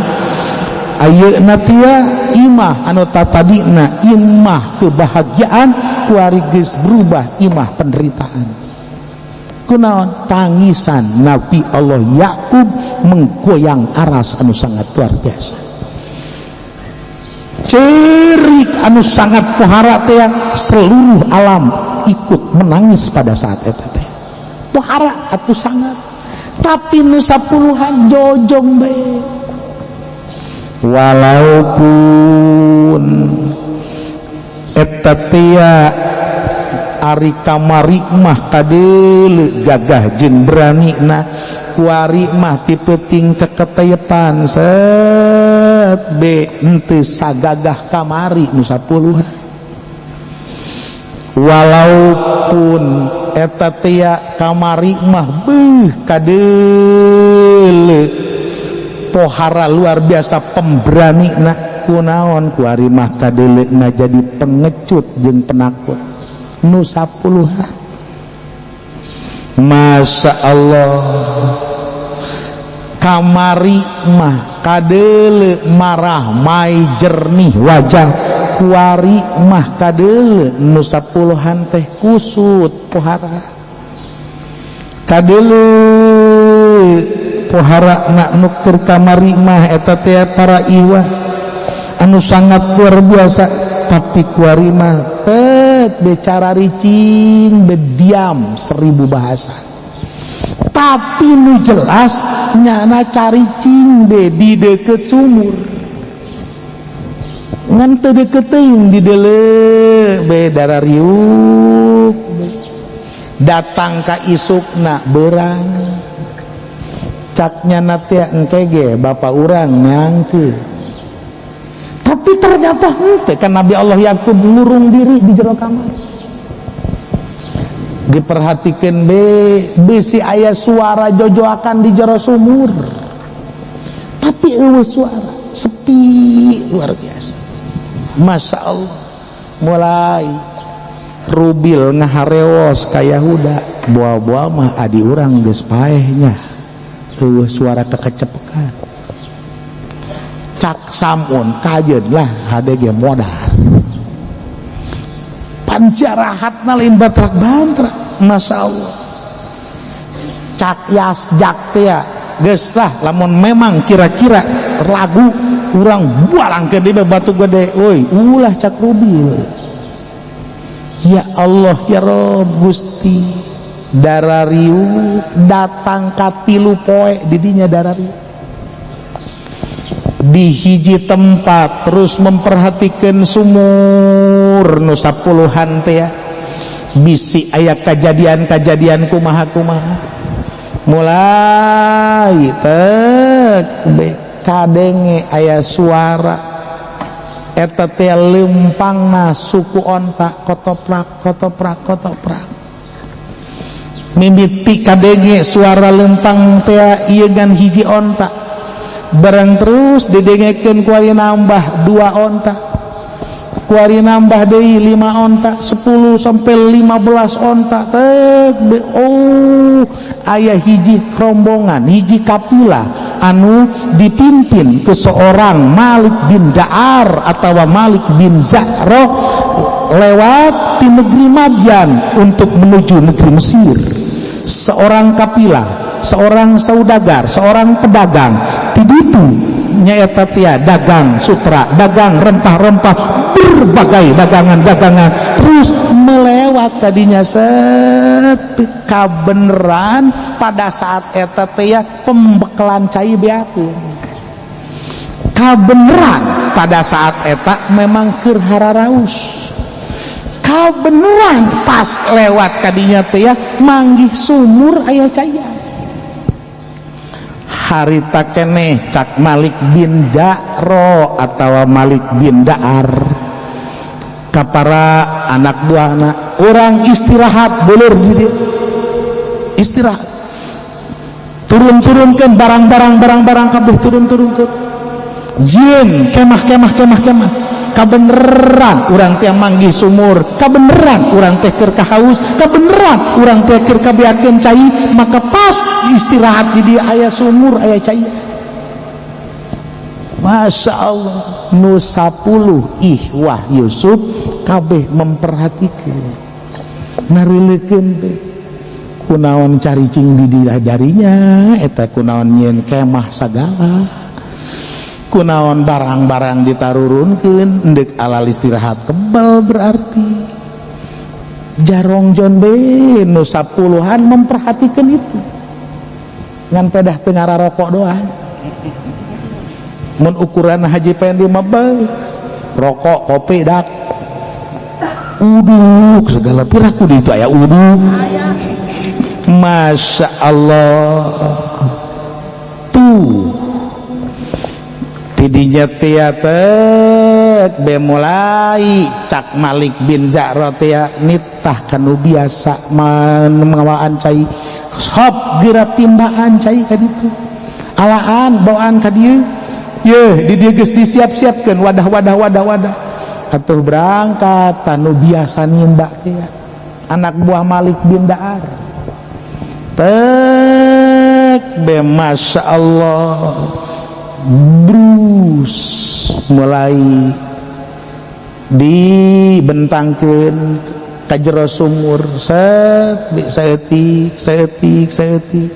B: Ayeuna tia imah anu tatadina imah kebahagiaan, kuari geus berubah imah penderitaan. Kunaon? Tangisan Nabi Allah Yakub menggoyang aras anu sangat luar biasa, cerik anu sangat pohara teh, seluruh alam ikut menangis pada saat eta teh. Pohara atuh sangat, tapi nu sapuluhan jojong bae. Walaupun eta tea ari kamari mah kadeuleu gagah jeung berani na, kuari mah ti peuting keketeyepan set be henteu sagagah kamari nu sapuluhan. Walaupun eta tea kamari mah beuh kadeuleu pohara luar biasa pemberani na, kunaon kuari mah kadeuleu jadi pengecut jeung penakut nu sapuluhan? Masya Allah, kamari mah kadeuleu marah mai jernih wajah, kuari mah kadeuleu nu sapuluhan teh kusut pohara. Kadeuleu pohara nak nu keur kamari mah eta teh para iwa anu sangat luar biasa, tapi kuari mah tet bicara ricing, berdiam seribu bahasa. Tapi nu jelas nyana caricing be di deket sumur, ngan teu deket teuing, di deuleu be darariuk be. Datang ka isukna berang, cak nyana teh engke ge bapak urang nyangke, tapi ternyata henteu kan. Nabi Allah Yakub ngurung diri di jero kamar, diperhatikan be bisi aya suara jojoakan di jero sumur, tapi euweuh suara, sepi luar biasa. Masya Allah, mulai Rubil ngaharewos ka Yahuda, "Buah-buah mah adi urang geus paehnya, euweuh suara kekecepekan." Cak Samun, "Kajeun lah, hade ge modar panjarahatna lain batrak bantrak." Masya Allah, cak Yas jak teh, "Geus lah, lamun memang kira-kira lagu urang bualang ke dia batu gede." "Woi, ulah," cak Rubil. Ya Allah, ya Rob Gusti, darariu datang ka 3 poe didinya darariu di hiji tempat, terus memperhatikan sumur nu sapuluhan teh ya, bisi aya kejadian-kejadian kumaha-kumaha. Mulai tek kadenge aya suara eta teh lempangna suku onta, kotoprak kotoprak kotoprak. Mimiti kadenge suara lempang teh ieu gan hiji onta, barang terus didengekeun kuari nambah dua onta, kuari nambah deui lima onta, 10 sampai 15 onta tek. Oh, aya hiji rombongan, hiji kapilah anu dipimpin ke seorang Malik bin Da'ar atau Malik bin Zahroh lewat di negeri Madyan untuk menuju negeri Mesir. Seorang kapilah, seorang saudagar, seorang pedagang ti ditu nyaeta tia dagang sutra, dagang rempah-rempah, berbagai dagangan-dagangan, terus melewat tadinya set. Kabeneran pada saat eta teh ya pembekalan cai beakeun. Kabeneran pada saat eta memang keur hararaus. Kabeneran pas lewat kadinya teh ya manggih sumur aya cai. Harita keneh cak Malik bin Da'ro atau Malik bin Da'ar ka para anak buahna, "Urang istirahat dulur di dieu, istirahat. Turun-turunkan barang-barang, barang-barang kabeh turun-turunkan, jieun kemah, kemah, kemah, kemah. Kabeneran urang teh manggih sumur, kabeneran urang teh keur kahaus, kabeneran urang teh keur kabeakeun cai, maka pas istirahat di dieu aya sumur, aya cai." Masya Allah, nu 10 ikhwah Yusuf kabeh memperhatikan, narileukeun be, kunaon caricing di darinya eta, kunaon nyieun kemah sagala, kunaon barang-barang ditarurunkeun, endek alal istirahat kebal. Berarti jarong jon be nu sapuluhan memperhatikan itu, ngan pedah teu ngararokok doang. Mun ukuran Haji Pendi mah rokok, kopi, dak uduk segala. Piraku di itu aya uduk. Masya Allah, tuh tidinya tiatek be mulai cak Malik bin Za'ra tia nitah kanu biasa mengawaan cai, "Hop, geura timbaan cai ka ditu, alaan bawaan ka dieu." Ye, di dieu geus disiap-siapkeun wadah, wadah, wadah, wadah. Atuh berangkat anu biasa nimba teh, anak buah Malik bin Da'ar. Tek be, Masya Allah, brus mulai dibentangkeun ka jero sumur, set saeutik saeutik saeutik.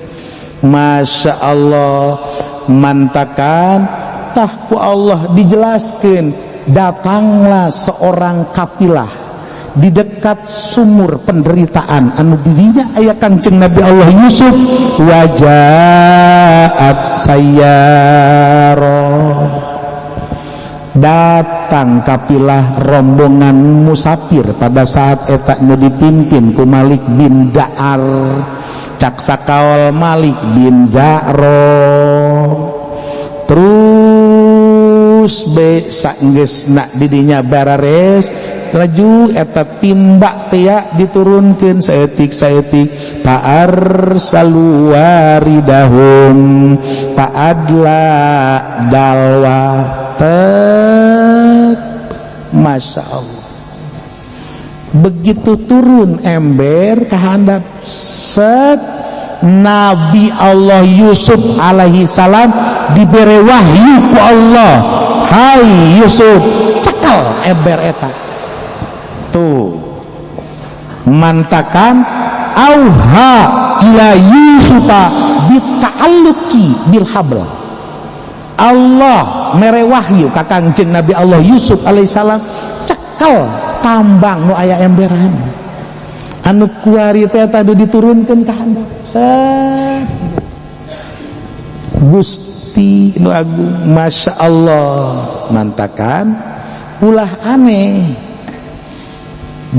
B: Masya Allah, mantakan tah ku Allah dijelaskan, datanglah seorang kapilah di dekat sumur penderitaan anu dirinya aya Kangjeng Nabi Allah Yusuf. Wajaat sayyaro, datang kapilah rombongan musafir pada saat eta nu dipimpin ku Malik bin Da'ar, cak sakaol Malik bin Za'ro. Terus be saenggeusna didinya barares, laju eta timbak teh diturunkeun saeutik saeutik. Fa'arsalu waridahum fa'adla dalwa. Tek, Masya Allah, begitu turun ember kehandap set, Nabi Allah Yusuf alaihi salam diberi wahyu ku Allah, "Hai Yusuf, cekel ember eta." Tuh, mantakan auha ila Yusufa bita'alluqi bil habl. Allah mere wahyu ka Kangjeng Nabi Allah Yusuf alaihissalam, cekel tambang nu aya emberan anu kuari teh tadi diturunkeun ka handap set. Gusti nu agung, Masya Allah, mantakan ulah aneh,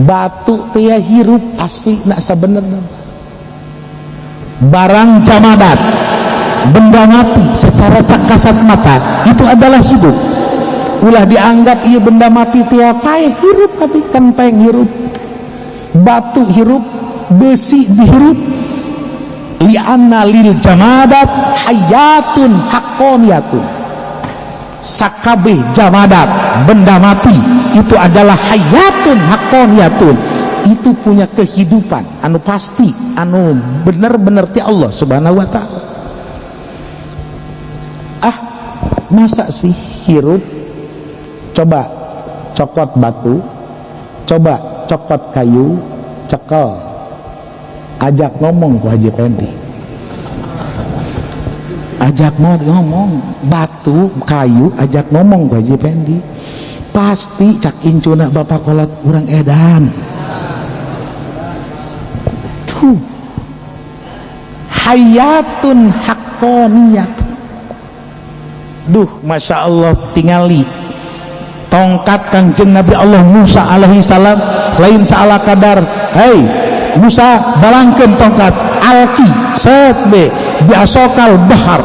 B: batu teh hirup asli nak sabenerna. Barang jamadat, benda mati secara kasat mata itu adalah hidup. Ulah dianggap iya benda mati tiap paeh hirup, tapi kenteng hirup, batu hirup, besi dihirup. Li'anna lil jamadat hayatun haqqoniyatun. Sakabeh jamadat, benda mati itu adalah hayatun haqqoniyatun, itu punya kehidupan anu pasti, anu bener-bener ti Allah Subhanahu wa Ta'ala. Ah, masa sih hirup? Coba cokot batu, coba cokot kayu, cekel. Ajak ngomong ku Haji Pendi, ajak mau ngomong batu kayu, ajak ngomong ku Haji Pendi, pasti cak incuna bapak kolot urang edan. Tuh hayatun haqqaniyat. Duh, Masya Allah, tingali tongkat Kangjeng Nabi Allah Musa alaihi salam lain saala kadar, "Hei Musa, balangkeun tongkat, alqi set be bi'ashakal bahar,"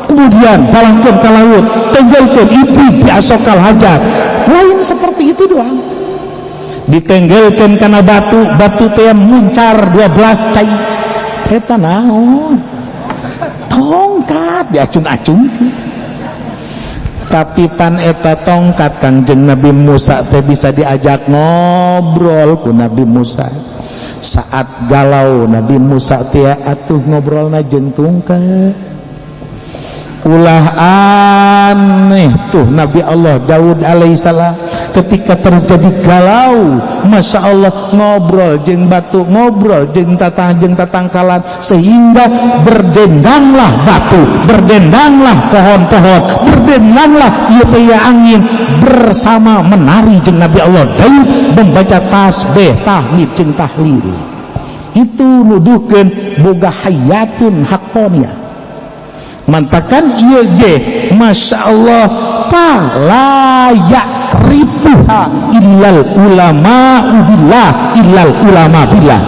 B: kemudian balangkeun ke laut, tenggelkeun, idrib bi'ashakal hajar. Lain seperti itu doang, ditenggelkeun kana batu, batu teh muncar 12 cai. Eta naon? Tongkat diacung-acung. Tapi pan eta tongkat Kangjeng Nabi Musa teh bisa diajak ngobrol ku Nabi Musa. Saat galau Nabi Musa teh atuh ngobrolna jeung tungkat. Ulah aneh tuh Nabi Allah Daud alaihissalam ketika terjadi galau, Masya Allah, ngobrol jeng batu, ngobrol jeng tatang, jeng tatangkalan, sehingga berdendanglah batu, berdendanglah pohon-pohon, berdendanglah ieu angin bersama menari jeng Nabi Allah Daud membaca tasbih, tahmid jeung tahlil. Itu nuduhkeun boga hayatun haqqaniyah. Mantakan ieu ge Masya Allah, la ya'rifuha illal ulama billah, illal ulama billah.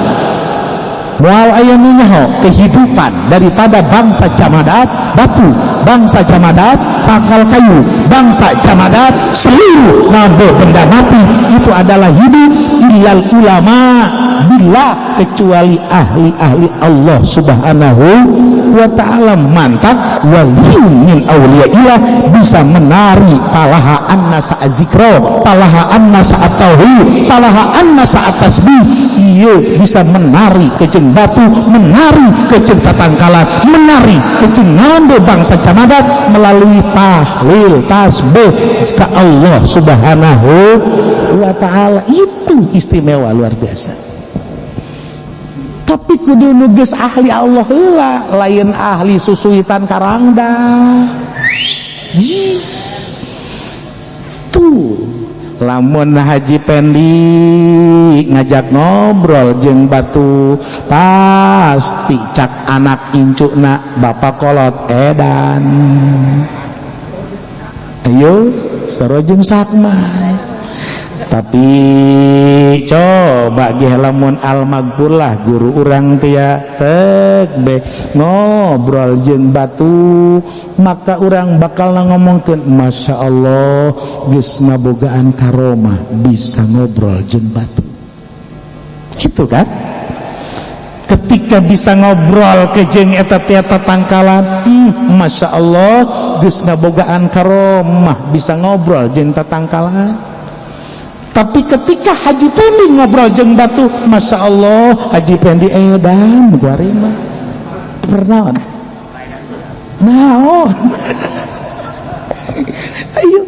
B: Moal aya nu nyaho kehidupan daripada bangsa jamadat batu, bangsa jamadat tangkal kayu, bangsa jamadat seluruh nabe benda mati itu adalah hidup, illal ulama billah, kecuali ahli-ahli Allah Subhanahu wa ta'ala. Mantap, waliyun min awliyaillah bisa menari falaha anna sa'at zikro, falaha anna sa'at tauhid, falaha anna sa'at tasbih. Iya, bisa menari kejeng batu, menari kejeng tatangkalan, menari kejeng naon bangsa jamadat melalui tahlil, tasbih ke Allah Subhanahu wa ta'ala. Itu istimewa luar biasa. Tapi kudu nu geus ahli Allah heula, lain ahli susuitan karangda. Tuh lamun Haji Pendi ngajak ngobrol jeung batu, pasti cak anak incuna bapak kolot edan. Ayo sarojeng sakmai. Tapi coba ge lamun almagfurlah guru urang tia tek be ngobrol jeung batu, maka urang bakal ngomongkeun, "Masya Allah, geus ngabogaan karomah bisa ngobrol jeung batu." Gitu kan? Ketika bisa ngobrol ke jeung eta teh tatangkalan, Masya Allah, geus ngabogaan karomah bisa ngobrol jeung tatangkalan. Tapi ketika Haji Pendi ngobrol jeung batu, Masya Allah, Haji Pendi edan kuari mah. Pernah naon? Ayo,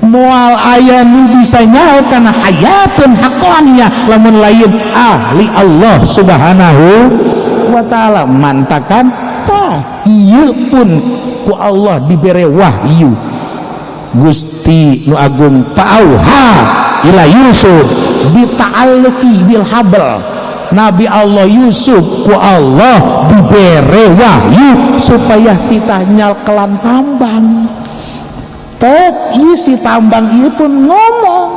B: moal aya nu bisa nyaho kana hayatun haqqaniyah lamun lain ahli Allah Subhanahu wa ta'ala. Mantakan tah ieu pun ku Allah dibere wahyu Gusti nu Agung, fa'auha ila Yusuf bita'alluqi bil habl. Nabi Allah Yusuf ku Allah dibere wahyu supaya titah nyakelan tambang. Tek ieu si tambang ieu pun ngomong,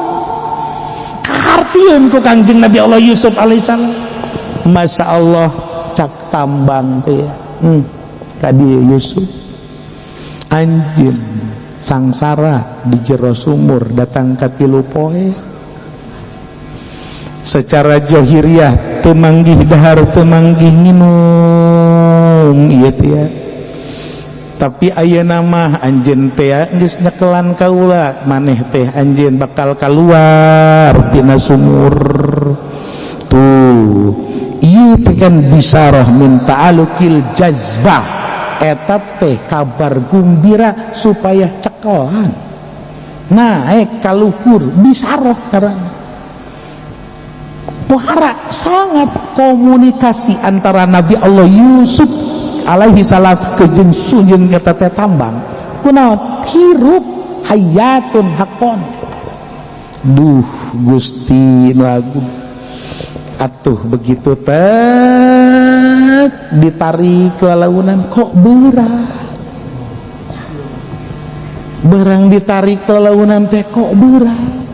B: kahartieun ku Kangjeng Nabi Allah Yusuf alaihissalam. Masya Allah, cak tambang teh, ka dieu Yusuf, anjeun sangsara di jero sumur datang ka 3 poe, secara johiriah teu manggih dahar, teu manggih nginum ieu teh. Tapi ayeuna mah anjeun teh geus nyekelan kaula, maneh teh anjeun bakal keluar tina sumur. Tuh ieu teh kan bisarah min ta'alukil jazbah. Eta teh kabar gumbira supaya cekelan naik kaluhur, bisaroh karena Pohara sangat komunikasi antara Nabi Allah Yusuf alaihi salam ke jeung sunjung eta teh tambang. Kunaon? Hirup hayatun hakon. Duh Gusti nu agung. Atuh begitu teh ditarik ke launan kok berat. Barang ditarik ke launan teh kok berat.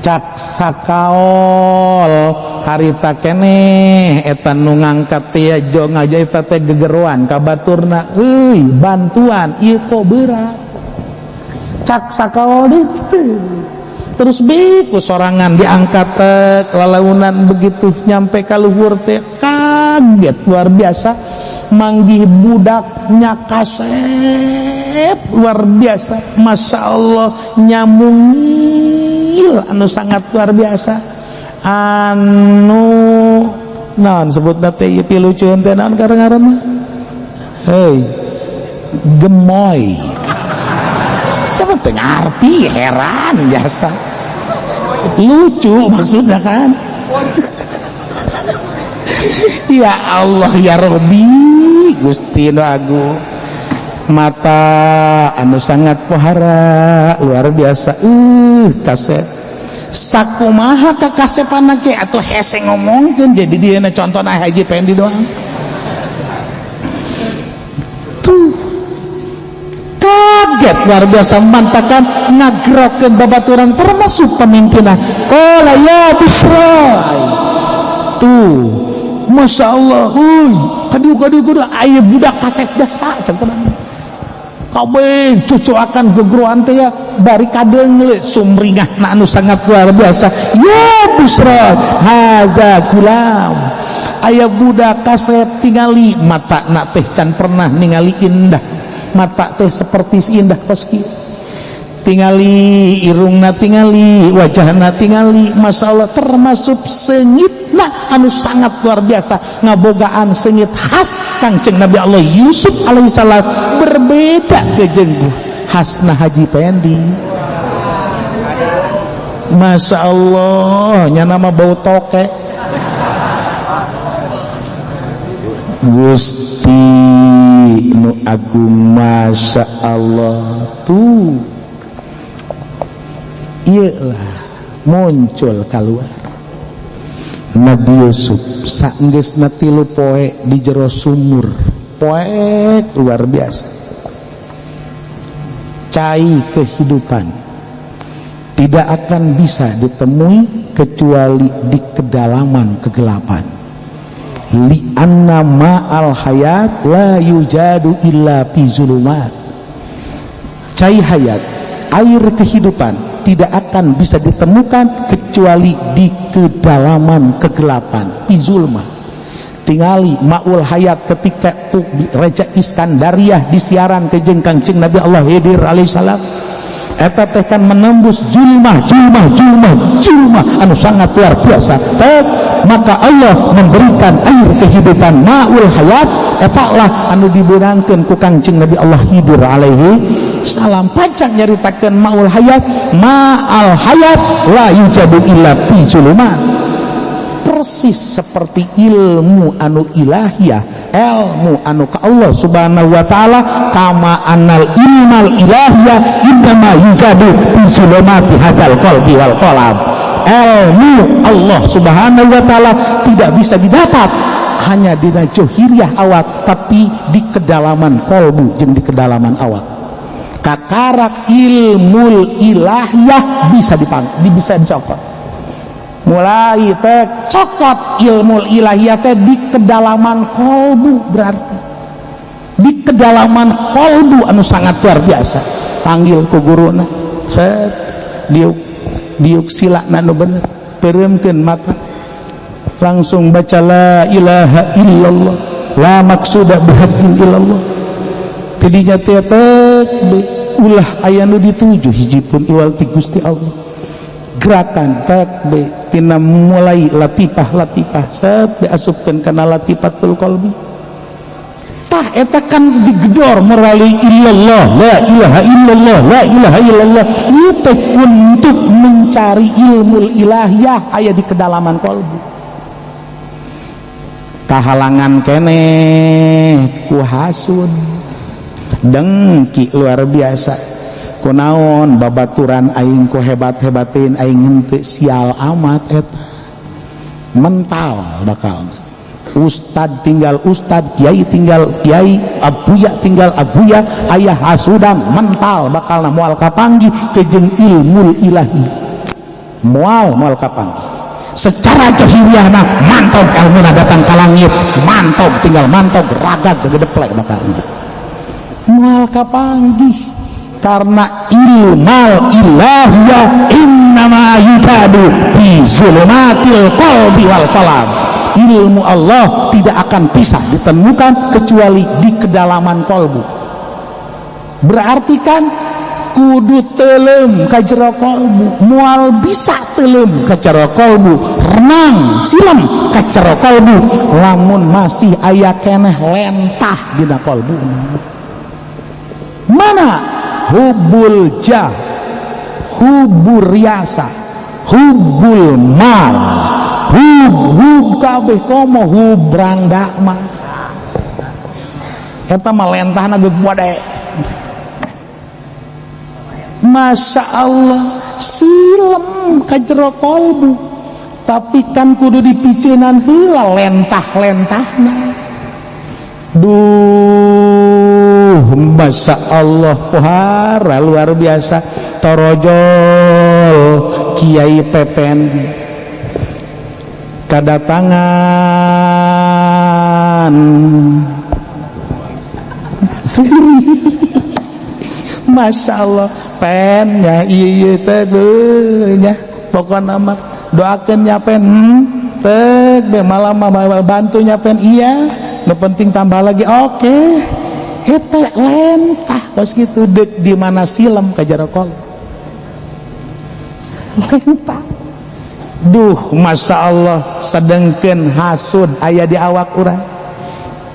B: Cak sakaol harita keneh eta nu ngangkat teh jo ngaja eta teh gegeroan ka baturna euy bantuan ieu kok berat. Cak sakaol itu terus biku sorangan diangkat teh lalaunan begitu nyampe ka luhur teh kaget luar biasa manggih budaknya kasep luar biasa. Masya Allah nyamungil anu sangat luar biasa anu naon sebutna teh ieu pilucueun teh naon karang-ngaranna hei gemoy siapa teh ngarti heran biasa lucu maksudnya kan. Ya Allah ya Robi Gusti nu agung mata anu sangat pohara luar biasa kasep sakumaha kakasepanna ge atuh hese ngomongkeun jadi dia na contohna Haji Pendi doang tuh kaget luar biasa mantakan ngagerokeun babaturan termasuk pemimpinna qala ya Busra tuh Masya Allah uy kadieu kadieu kadieu aya budak kasep jasa cenah kabeh cucuakan gegeroan teh ya bari kadeungeule sumringahna anu sangat luar biasa ya Busra hadza gulam aya budak kasep tingali matana teh can pernah ningali indah mata teh seperti si indah kos kieu tingali irungna tingali wajahna tingali Masya Allah termasuk sengitna anu sangat luar biasa ngabogaan sengit khas Kangjeng Nabi Allah Yusuf alaihissalam berbeda ke jeung khasna Haji Pendi. Masya Allah nya nama bau toke Gusti nu agung Masya Allah tuh iyalah muncul keluar Nabi Yusuf saenggeusna tilu poe di jero sumur poek luar biasa cai kehidupan tidak akan bisa ditemui kecuali di kedalaman kegelapan li anna ma'al hayat la yujadu illa fi zulumat cai hayat air kehidupan tidak akan bisa ditemukan kecuali di kedalaman kegelapan fi zulmah. Tingali ma'ul hayat ketika Raja Iskandariah disiaran ke jeung Kangjeng Nabi Allah Khidir alaihissalam eta teh kan menembus julmah julmah julmah julmah anu sangat luar biasa teh, maka Allah memberikan air kehidupan ma'ul hayat eta lah anu dibeunangkeun ku Kangjeng Nabi Allah Khidir alaihi salam. Pacang nyaritakeun ma'ul hayat ma'al hayat la yujadu illa fi zulumat persis seperti ilmu anu ilahiyah ilmu anu ka Allah subhanahu wa ta'ala kama annal ilmal ilahiyah innama yujadu fi zulumati hadzal qalbi wal qalam. Ilmu Allah subhanahu wa ta'ala tidak bisa didapat hanya dina johiriah awak tapi di kedalaman kolbu jeung di kedalaman awak. Kakarak ilmul ilahiyah bisa bisa dicokot mulai teh cokot ilmu ilahiyah teh di kedalaman kolbu berarti di kedalaman kolbu anu sangat luar biasa panggil ku guruna set diuk diuk silana nu bener peureumkeun mata langsung baca la ilaha illallah la maksuda bihaqqin illallah tidinya teh ulah aya nu dituju hiji pun iwal ti Gusti Allah gerakan tek be tina mulai latifah latifah set diasupkeun kana latifatul qalbi. Tah eta kan digedor melalui illallah, la ilaha illallah, la ilaha illallah. Ieu teh untuk mencari ilmu ilahiyah aya di kedalaman kolbu. Kahalangan keneh ku hasud, dengki luar biasa. Kunaon babaturan aing ku hebat-hebatin aing henteu, sial amat eta. Mental bakal ustad tinggal ustad, kiai tinggal kiai, abuya tinggal abuya, ayah hasudan mental bakal moal kapanggih kejeng ilmu ilahi, moal moal kapanggih secara jahiliahna. Mantap, ilmu datang ke langit, mantap tinggal mantap, ragag gedeplek, bakal moal kapanggih karena ilmal ilahiyah innama yujadu fi zulumatil qalbi wal qalam. Ilmu Allah tidak akan bisa ditemukan kecuali di kedalaman kolbu. Berarti kan kudu telem ka jero kolbu. Moal bisa telem ka jero kolbu, renang silam ka jero kolbu, lamun masih aya keneh lentah dina kolbu. Mana hubbul jah, hubbur riasa, hubbul mal, hub hub kabeh, komo hub rangda mah eta mah lentahna geus bade. Masya Allah, silem ka jero kolbu, tapi kan kudu dipiceunan heula lentah-lentahna. Duh, Masya Allah, pohara luar biasa. Torojol Kiai Pepen kadatangan. Masya Allah, pen ya, iya iya teh nya, pokokna mah doakeun nya pen, teh malam mah bantu nya pen, iya, nu penting tambah lagi, oke. Okay. Eta lentah kos kitu dek di mana silem ka jero lentah. Duh, Masya Allah, sedengkeun hasud aya di awak urang,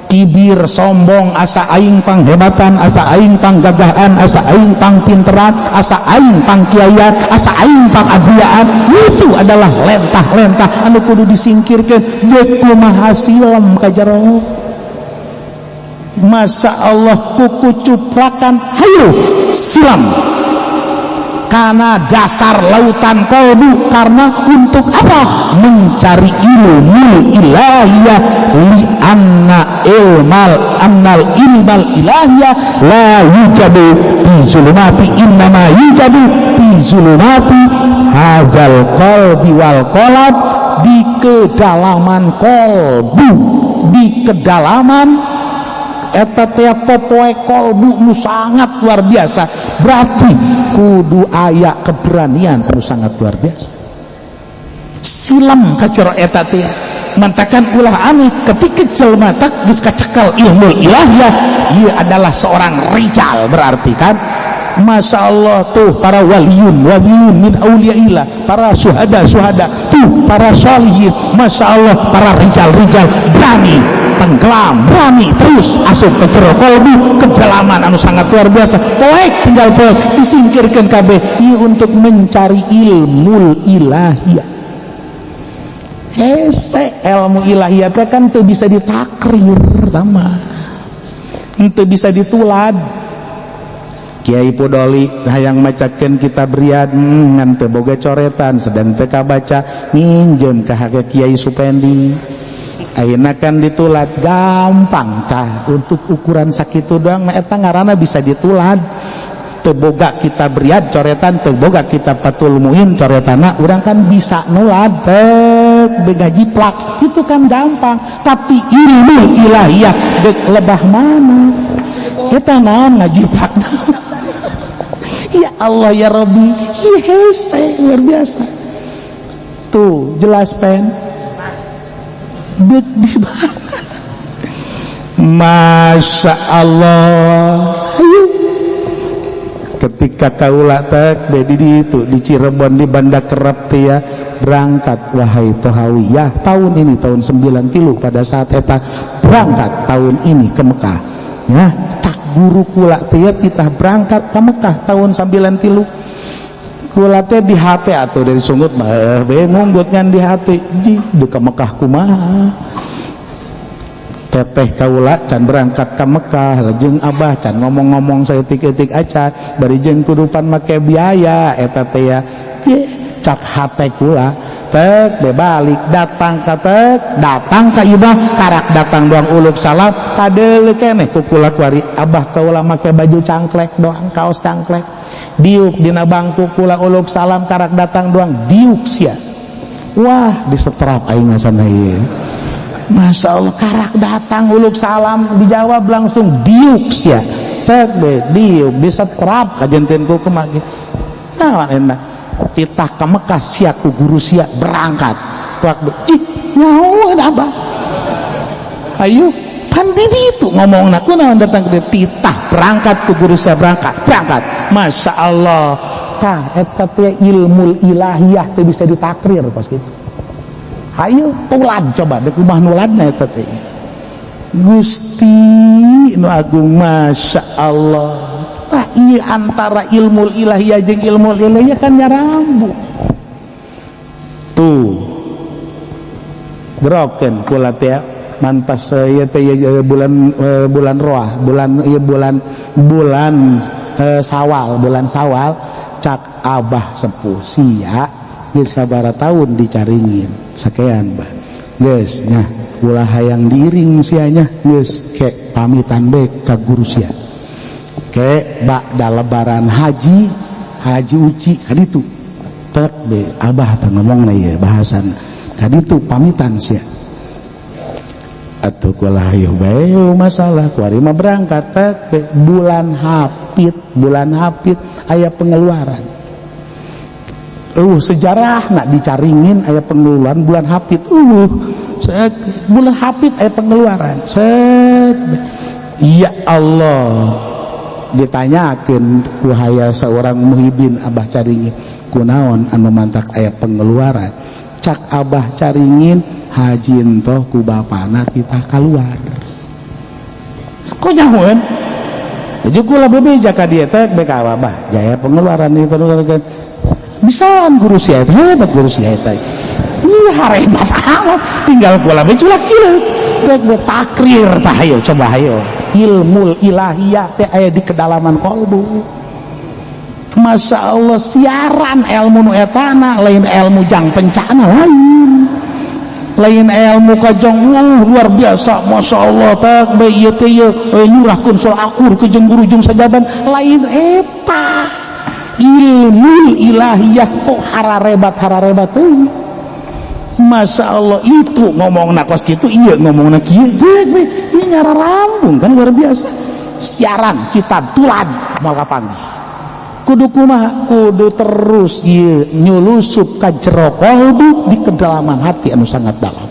B: kibir, sombong, asa aing panghebatan, asa aing panggagahan, asa aing pangpinteran, asa aing pangkiaian, asa aing pangabuyaan. Itu adalah lentah-lentah anu kudu disingkirkeun. Deuk kumaha silem ka jero? Masya Allah, kuku cuprakan, hayu silam karena dasar lautan kolbu. Karena untuk apa? Mencari ilmu ilahiyah. Li anna ilmal annal ilmal ilahiyah la yujadu fi zulumati, innama yujadu fi zulumati hazal qalbi wal qalb. Di kedalaman kolbu, di kedalaman eta teh popoe kolbu nu sangat luar biasa. Berarti kudu aya keberanian anu sangat luar biasa silam ka jero eta teh. Mantakan ulah aneh ketika jelema tak geus kacekal ilmu ilahiyah, ia adalah seorang rijal. Berarti kan Masya Allah, tuh para waliyun waliyun min auliyaillah, para suhada suhada, tuh para sholihin, Masya Allah, para rijal rijal berani tenggelam, berani terus asup ke jero kolbu, kedalaman anu sangat luar biasa. Poek tinggal poek disingkirkan kabeh ieu untuk mencari ilmu ilahiyah. Hese ilmu ilahiyah teh kan teu bisa ditakrir, tama teu bisa ditulad. Kiai Pudoli hayang macakeun kitab Riyad, ngan teu boga coretan, sedang teu kabaca, minjem ka Kiai Supendi. Ayeuna kan ditulad gampang cah, untuk ukuran sakitu doang mah eta ngaranna bisa ditulad. Teu boga kitab Riyad coretan, teu boga kitab Fathul Muin coretana, urang kan bisa nulad tek begajiplak, itu kan gampang. Tapi ilmu ilahiyah dek lebah mana eta, naon ngajiplak? Ya Allah ya Rabbi, hese luar biasa. Tuh jelas pen dek di mana? Masya Allah, ayo. Ketika kaula teh di itu di Cirebon, di Banda Kerep teh ya, berangkat wahai Tohawiyah tahun ini, tahun 9 tilu pada saat eta, berangkat tahun ini ke Mekah ya. Cak guru kula teh ya, kita berangkat ke Mekah tahun 9 tilu. Kula teh di hati atau dari sungut mah be ngunggut ngan di hati di ke Mekah kumaha. Teteh kaula can berangkat ke Mekah jeung abah, can ngomong-ngomong saeutik-eutik acan, bari jeung kudupan make biaya eta teh ya. Ye, cak hate kula tek be balik datang ka tek datang ka ibah, karak datang doang uluk salam, kadeuleu keneh ku kula kuari abah kaula make baju cangklek doang, kaos cangklek, diuk dina bangku. Kula uluk salam, karak datang doang diuk sia. Wah, disetrap aing sana ieu. Masya Allah, karak datang uluk salam dijawab langsung diuk sia. Tek be diuk disetrap kajentin ku kemaki. Nah, enak titah ke Mekah sia ku guru sia berangkat. Tuak be cih nyawa abah, ayo pan di itu ngomong ku naon datang ke titah berangkat ku guru sia, berangkat berangkat. Masya Allah, tah eta teh ilmu ilahiyah teh bisa ditakrir kos gitu. Ayo tulad coba dek rumah nuladna eta teh. Gusti nu agung, Masya Allah. Tah ieu antara ilmu ilahiyah jeung ilmu ilahiyah kan nyarambu tuh. Gerokeun kula teh mantas ieu teh bulan bulan roah, bulan ieu, bulan bulan Sawal, bulan Sawal. Cak abah sepuh, sia geus sabaraha tahun dicaringin sakean bah, geus nya ulah hayang diiring sianya, geus ke pamitan be ka guru sia ke ba'da lebaran haji, haji uci kaditu. Tek be abah teh ngomongna ieu bahasan kaditu, pamitan sia atuh. Kula hayu bae masalah kuari mah berangkat. Tek be bulan Hapit, bulan Hapit aya pengeluaran. Sejarah nak dicaringin aya pengeluaran bulan Hapit. Set, bulan Hapit aya pengeluaran set. Ya Allah, ditanyakan ku haya seorang muhibin, abah caringin kunaon anu mantak aya pengeluaran? Cak abah caringin, haji entoh ku bapana titah keluar. Kok nyahoeun? Jadi kula bebeja ka dieu teh BK abah jaya pengeluaran ini, pengeluaran bisaan guru sia eta hebat, guru sia eta iya hebat amat, tinggal kula be culak cileuk rek be takrir. Tah ayo coba, ayo ilmu ilahiyah teh aya di kedalaman kolbu. Masya Allah, siaran ilmu nu etana lain ilmu jang pencana, lain lain ilmu kajong luar biasa. Masya Allah, tak be ieu teh ieu nyurahkeun soal akur ke jeung guru jeung sajaban, lain eta. Ilmu ilahiyah kok hararebat hararebat teuing. Masya Allah, itu ngomong kos gitu, iya ngomong kieu jeung be ieu nyararambung kan luar biasa. Siaran kitab tulad moal kapanggih. Kudu kumaha? Kudu terus ieu nyulusup ka jero kolbu, di kedalaman hati anu sangat dalam.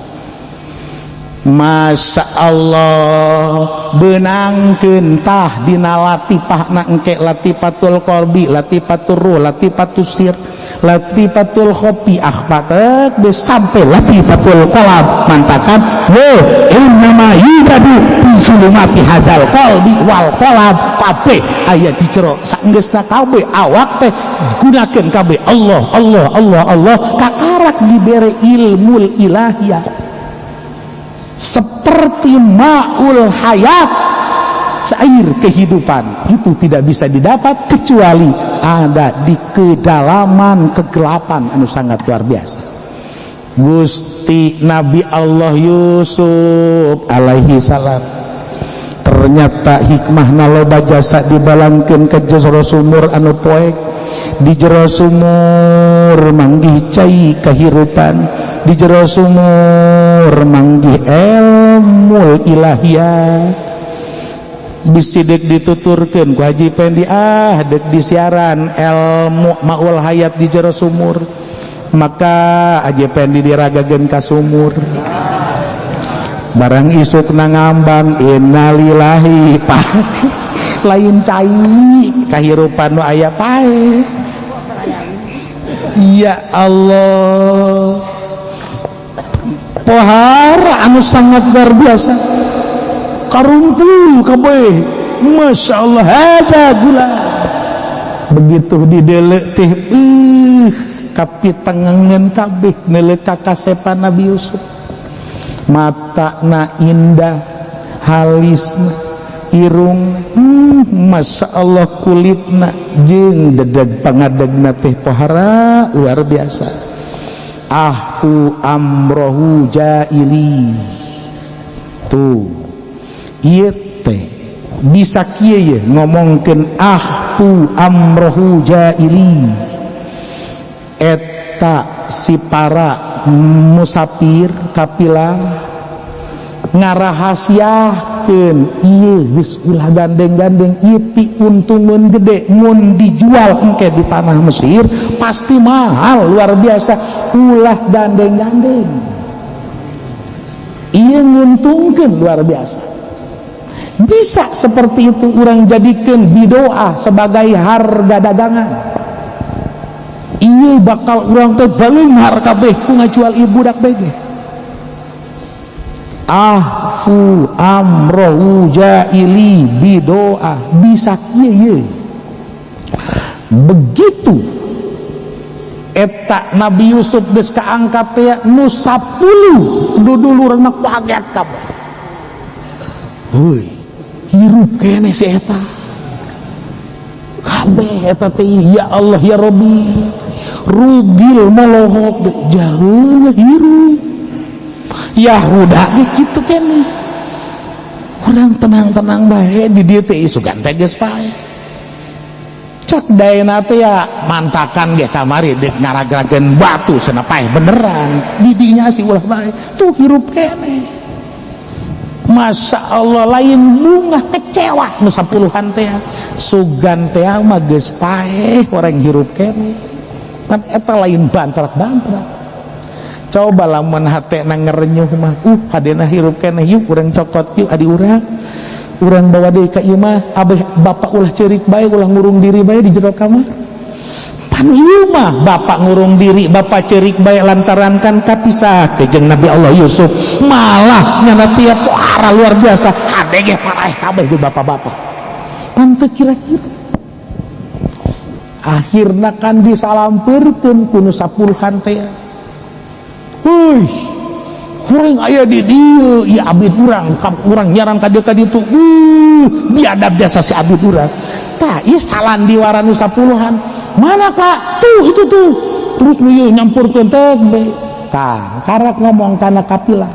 B: Masya Allah, benangkeun tah dina latifah na engke, latifatul qalbi, latifatul ruh, latifatul sir, latifatul khofi akhfatat sampai latifatul qalam. Mantakan wo innama yujadu fi zulumati hadzal qalbi wal qalam. Kabeh aya di jero saenggeusna kabeh awak teh gunakeun kabeh Allah Allah Allah Allah, kakarak dibere ilmu ilahiyah seperti maul hayat, cair kehidupan itu tidak bisa didapat kecuali ada di kedalaman kegelapan anu sangat luar biasa. Gusti Nabi Allah Yusuf alaihi salam ternyata hikmah loba jasa dibalangkeun ke jero sumur anu poek. Di jero sumur manggih cai kehirupan, di jero sumur manggih ilmu ilahiyah. Bisi dek dituturkeun ku Haji Pendi, ah dek disiaran ilmu maul hayat di jero sumur, maka Haji Pendi diragageun ka sumur. Barang isuk na ngambang, innalillahi, pak. Lain cai kahirupan nu aya paeh. Ya Allah, pohara anu sangat luar biasa, karumpul kabeh. Masya Allah, ada gula begitu didelek teh, kapitengengan kabeh neuleuh ka kasepan Nabi Yusuf. Mata na indah, halisna, irung, Masya Allah, kulitna jeung dedeg pangadegna teh pohara luar biasa. Akhfu amrohu jaili, tuh ieu teh bisa kieu ye ngomongkeun akhfu amrohu jaili. Eta si para musafir kapilah ngarahasiakeun, ieu geus ulah gandeng-gandeng, ieu piuntungeun gede mun dijual engke di tanah Mesir pasti mahal luar biasa, ulah gandeng-gandeng, ieu nguntungkeun luar biasa. Bisa seperti itu orang jadikan bidoah sebagai harga dagangan. Iya, bakal urang teh baleunghar kabeh ku ngajual ieu budak bege. Akhfu amrohu jaili bidoah, bisa kieu ye. Begitu eta Nabi Yusuf geus kaangkat teh, nu 10 dudulurna kaget kabeh. Heuy, hirup keneh si eta kabeh eta teh. Ya Allah ya Rabbi, rugil molohok jauh hirup Yahuda ge kitu keneh. Urang tenang-tenang bae di dieu teh, sugan teh geus pae. Cak daena teh ya mantakan ge kamari deuk ngaragrageun batu cenah, paeh beneran di dinya sih, ulah bae tuh hirup keneh. Masya Allah, lain bunga, kecewa nu sapuluhan teh, sugan teh mah geus paeh, orang hirup keneh kan. Eta lain bantrak-bantrak. Coba lamun hatena ngerenyuh mah, hadena hirup keneh, yuk urang cokot, yuk adi urang, urang bawa deui ka imah abeh bapak, ulah ceurik bae, ulah ngurung diri bae di jero kamar. Pan ieu mah bapak ngurung diri, bapak ceurik bae lantaran kan kapisah jeung Nabi Allah Yusuf, malah nyana tiap pohara luar biasa, hade ge paraeh kabeh di bapak-bapak. Pan teu kira-kira akhirna kan disalampeurkeun ku nu sapuluhan teh. Huy, kurang aya di dieu ieu abid urang, urang nyaran ka dieu ka ditu, biadab jasa si abid urang. Tah ieu salandiwara nu sapuluhan. Mana kak? Tuh, itu tuh. Terus nu ieu nyampurkeun teh tah karak ngomong kana kapilah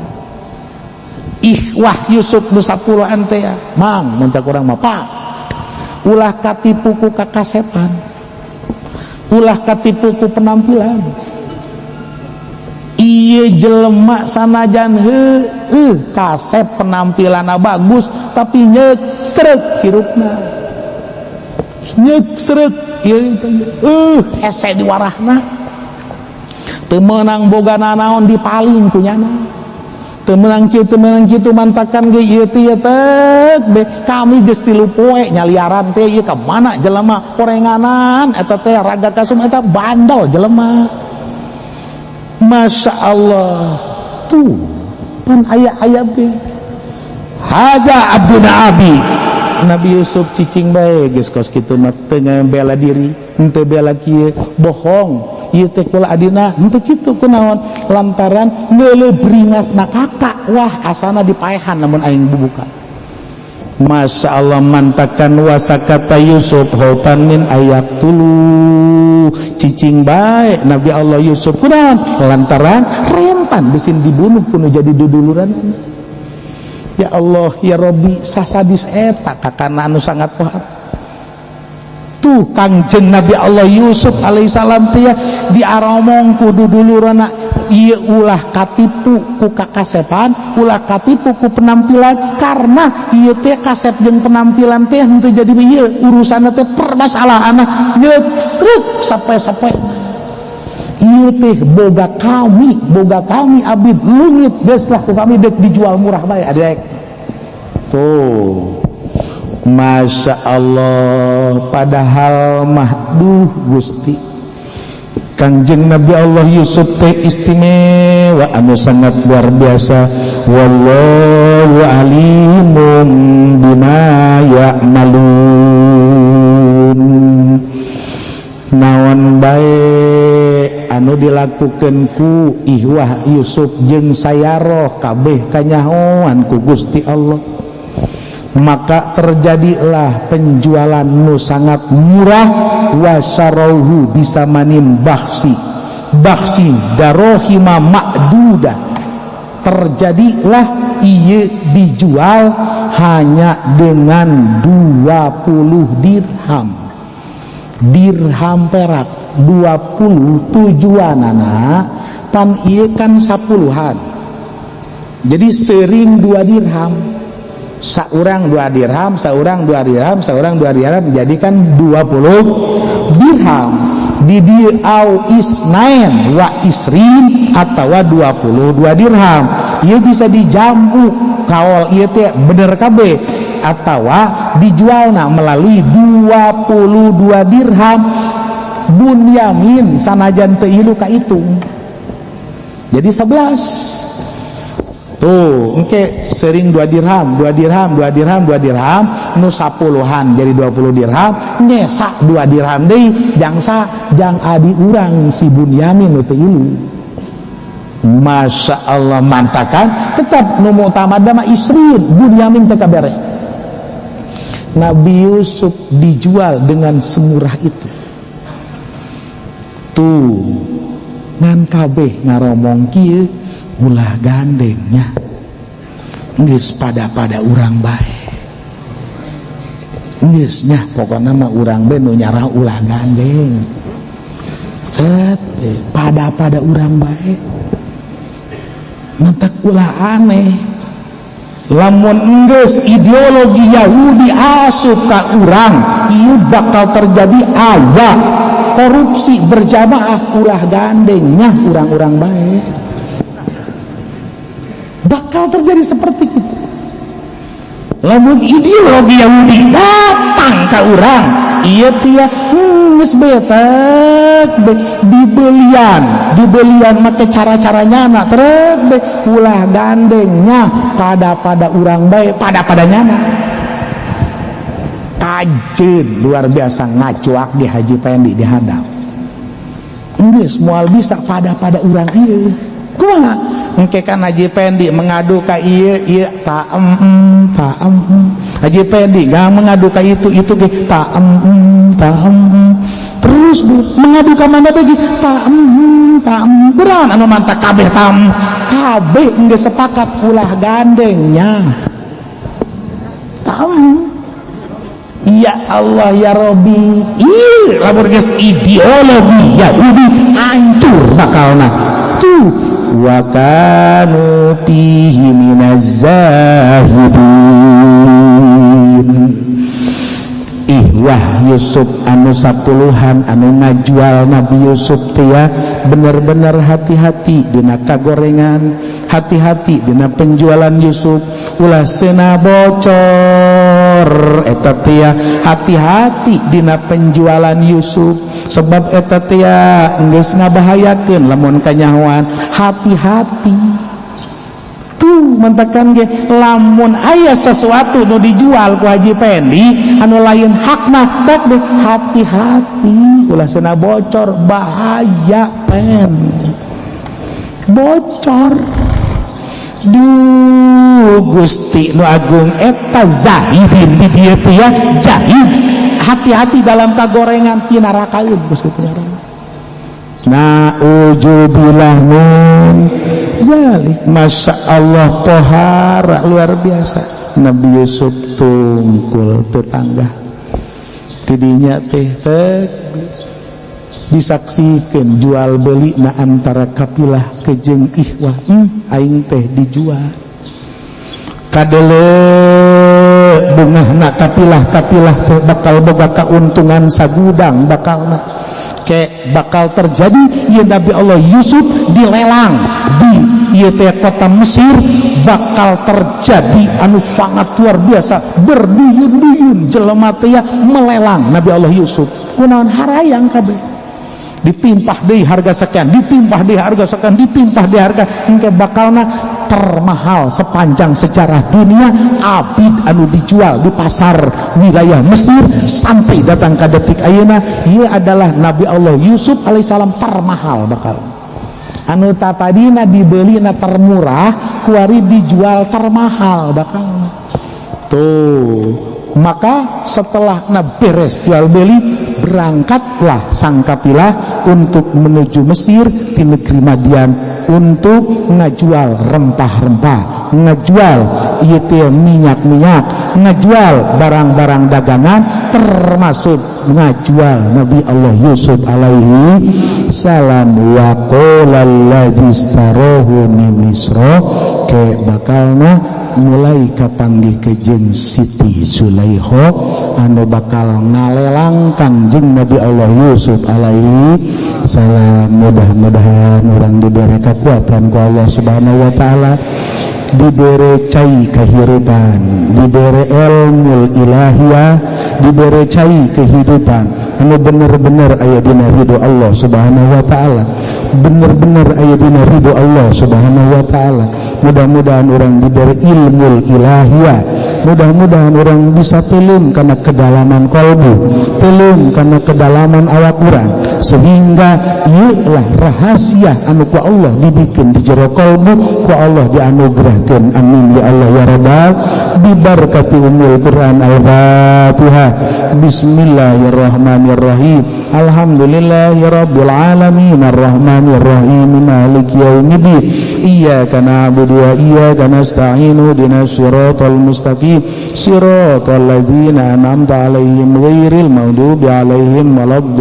B: ihwah Yusuf nu sapuluhan teh. Mang, mun cak urang mah, Pak, ulah katipu ku kakasepan, ulah katipu ku penampilan. Ieu jelema sanajan heueuh kasep, penampilanna bagus, tapi nyeksrek hirupna, nyeksrek ieu, hese diwarahna, teu meunang boga nanaon, dipaling ku nyana, teu meunang kieu, teu meunang kitu, mantakan ge ieu teh tek be. Kami geus 3 poe nyaliaran teh, ieu ka mana jelema orenganan eta teh, raga kasum eta bandel jelema. Masya Allah, tuh pan aya-aya be haja abduna abi. Nabi Yusuf cicing bae geus kos kitu mah, teu bela diri, henteu bela kieu, bohong ieu teh kula adina, henteu kitu. Kunaon? Lantaran neuleuh bringasna kakak, wah, asana dipaehan lamun aing bubuka. Masya Allah, mantakan wasakata Yusuf khaufan min ayyaqtulu, cicing bae Nabi Allah Yusuf. Kunaon? Lantaran rentan bisin dibunuh kuno jadi duduluran. Ya Allah ya Robbi, sasadis eta kakana anu sangat pohara. Tuh Kangjeng Nabi Allah Yusuf alaihissalam teh diaromong ku dudulurana ieu, ulah katipu ku kakasepan, ulah katipu ku penampilan, karena ieu teh kasep jeung penampilan teh henteu jadi ieu urusanna teh, permasalahanna nyeksrek sampai-sampai ieu teh boga kami, boga kami abid lungit, geus lah ku kami dek dijual murah bae adek. Tuh Masya Allah, padahal mah duh Gusti, Kangjeng Nabi Allah Yusuf teh istimewa anu sangat luar biasa. Wallahu alimun bima ya'malun. Naon bae anu dilakukan ku ihwah Yusuf jeung sayaroh kabeh kanyahoan ku Gusti Allah. Maka terjadilah penjualan nu sangat murah, wasarauhu bisamanin bakhsi bakhsi darohima ma'dudah. Terjadilah ieu dijual hanya dengan 20 dirham, dirham perak 20. Tujuanana pan ieu kan 10-an, jadi sering 2 dirham, seorang 2 dirham, seorang 2 dirham, seorang 2 dirham, jadi kan 20 dirham. Di dieu au isnain wa isrin atawa 22 dirham. Ieu bisa dijamu kaol ieu teh bener kabeh, atawa dijualna melalui 22 dirham. Bunyamin sanajan teu ilu kahitung jadi 11 tuh, engke sering 2 dirham, 2 dirham, 2 dirham, 2 dirham, nu 10-an jadi 20 dirham, nyesa 2 dirham deui jangsa jang adi urang si Bunyamin nu teu ilu. Masya Allah, mantakan tetap nu mutamad mah isrin, Bunyamin teu kabere. Nabi Yusuf dijual dengan semurah itu tuh, ngan kabeh ngaromong kieu, ulah gandengnya, geus pada-pada urang bae geus nya, pokokna mah urang bae nu nyarah, ulah gandeng set pada-pada urang bae. Mentak ulah aneh lamun geus ideologi Yahudi asup ka urang, ieu bakal terjadi aya korupsi berjamaah. Ulah gandengnya, urang-urang bae, bakal terjadi seperti itu lamun ideologi Yahudi datang ke urang. Iya tia geus betek be dibelian dibelian make cara-cara nyana trek be. Ulah gandengnya, pada-pada urang bae, pada-pada nyana. Kajeun luar biasa ngacuak di Haji Pendi di hadap, geus moal bisa pada-pada urang ieu. Kumaha engke kan Haji Pendi mengadu ka ieu, ieu ta ta em. Haji Pendi gak mengadu ka itu, itu ge ta em ta em. Terus mengadu ka mana bagi ta em ta em. Beran anu mantak kabeh tam kabeh geus sepakat ulah gandengnya tam. Ya Allah ya Robi, ih lamun geus ideologi Yahudi hancur bakalna tuh. Wa kanu fihi minaz zahidin. Ihwah Yusuf anu 10-an anu ngajual Nabi Yusuf teh ya, bener-bener hati-hati dina kagorengan, hati-hati dina penjualan Yusuf, ulah sena bocor eta teh ya. Hati-hati dina penjualan Yusuf, sebab eta teh ya geus ngabahayakeun lamun kanyahoan. Hati-hati tuh, mentakan ge lamun aya sesuatu nu dijual ku Haji Pendi anu lain hakna tak deh, hati-hati ulah sena bocor, bahaya pen bocor. Duh Gusti nu agung, eta zahidin di dieu teh ya, jahid, hati-hati dalam kagorengan, pinarakaeun Gusti penyaran. Na'udzubillah min zalik. Masya Allah, pohara luar biasa Nabi Yusuf tungkul tetangga tidinya teh teh disaksikan jual beli na antara kapilah kejeng ihwah. Aing teh dijual kadele bungah na kapilah, kapilah teh bakal boga keuntungan sagudang bakalna. Ke bakal terjadi ieu Nabi Allah Yusuf dilelang di ieu teh kota Mesir, bakal terjadi anu sangat luar biasa, berduyun-duyun jelema teh melelang Nabi Allah Yusuf. Kunaon? Harayang kabeh. Ditimpah deui harga sekian, ditimpah deui harga sekian, ditimpah deui harga, engke bakalna termahal sepanjang sejarah dunia. Abid anu dijual di pasar wilayah Mesir sampai datang ke detik ayeuna, ieu adalah Nabi Allah Yusuf alaihissalam termahal. Bakal anu tatadina dibeli na termurah, kuari dijual termahal bakal tuh. Maka setelah na beres jual beli, berangkatlah sang kapilah untuk menuju Mesir di negeri Madian untuk ngajual rempah-rempah, ngajual ieu minyak-minyak, ngajual barang-barang dagangan, termasuk ngajual Nabi Allah Yusuf alaihi salam. Wa qala alladzi min Misra, ke bakalna mulai kapanggih ke jeung Siti Zulaikha anu bakal ngalelang Kangjeng Nabi Allah Yusuf alaihi salam. Mudah-mudahan urang diberi kekuatan ku Allah Subhanahu wa taala, diberi cai kehidupan, diberi ilmu ilahiyah, diberi cai kehidupan anu bener-bener aya dina ridho Allah Subhanahu wa taala, bener-bener aya dina ridho Allah Subhanahu wa taala. Mudah-mudahan urang diberi ilmu ilahiyah, mudah-mudahan urang bisa film karena kedalaman kolbu, film karena kedalaman awak urang, sehingga ieu rahasia anu ku Allah dibikin di jero kolbu, ku Allah dianugerahkan. Amin ya Allah ya Rabbal. Bibarkati umil Quran. Al-Fatihah. Bismillahirrahmanirrahim. Alhamdulillahirabbil alamin, arrahmanirrahim, maliki yaumiddin, iyyaka na'budu wa iyyaka nasta'in, ihdinas siratal mustaqim, siratal ladzina an'amta 'alaihim, ghairil maghdubi 'alaihim waladdallin.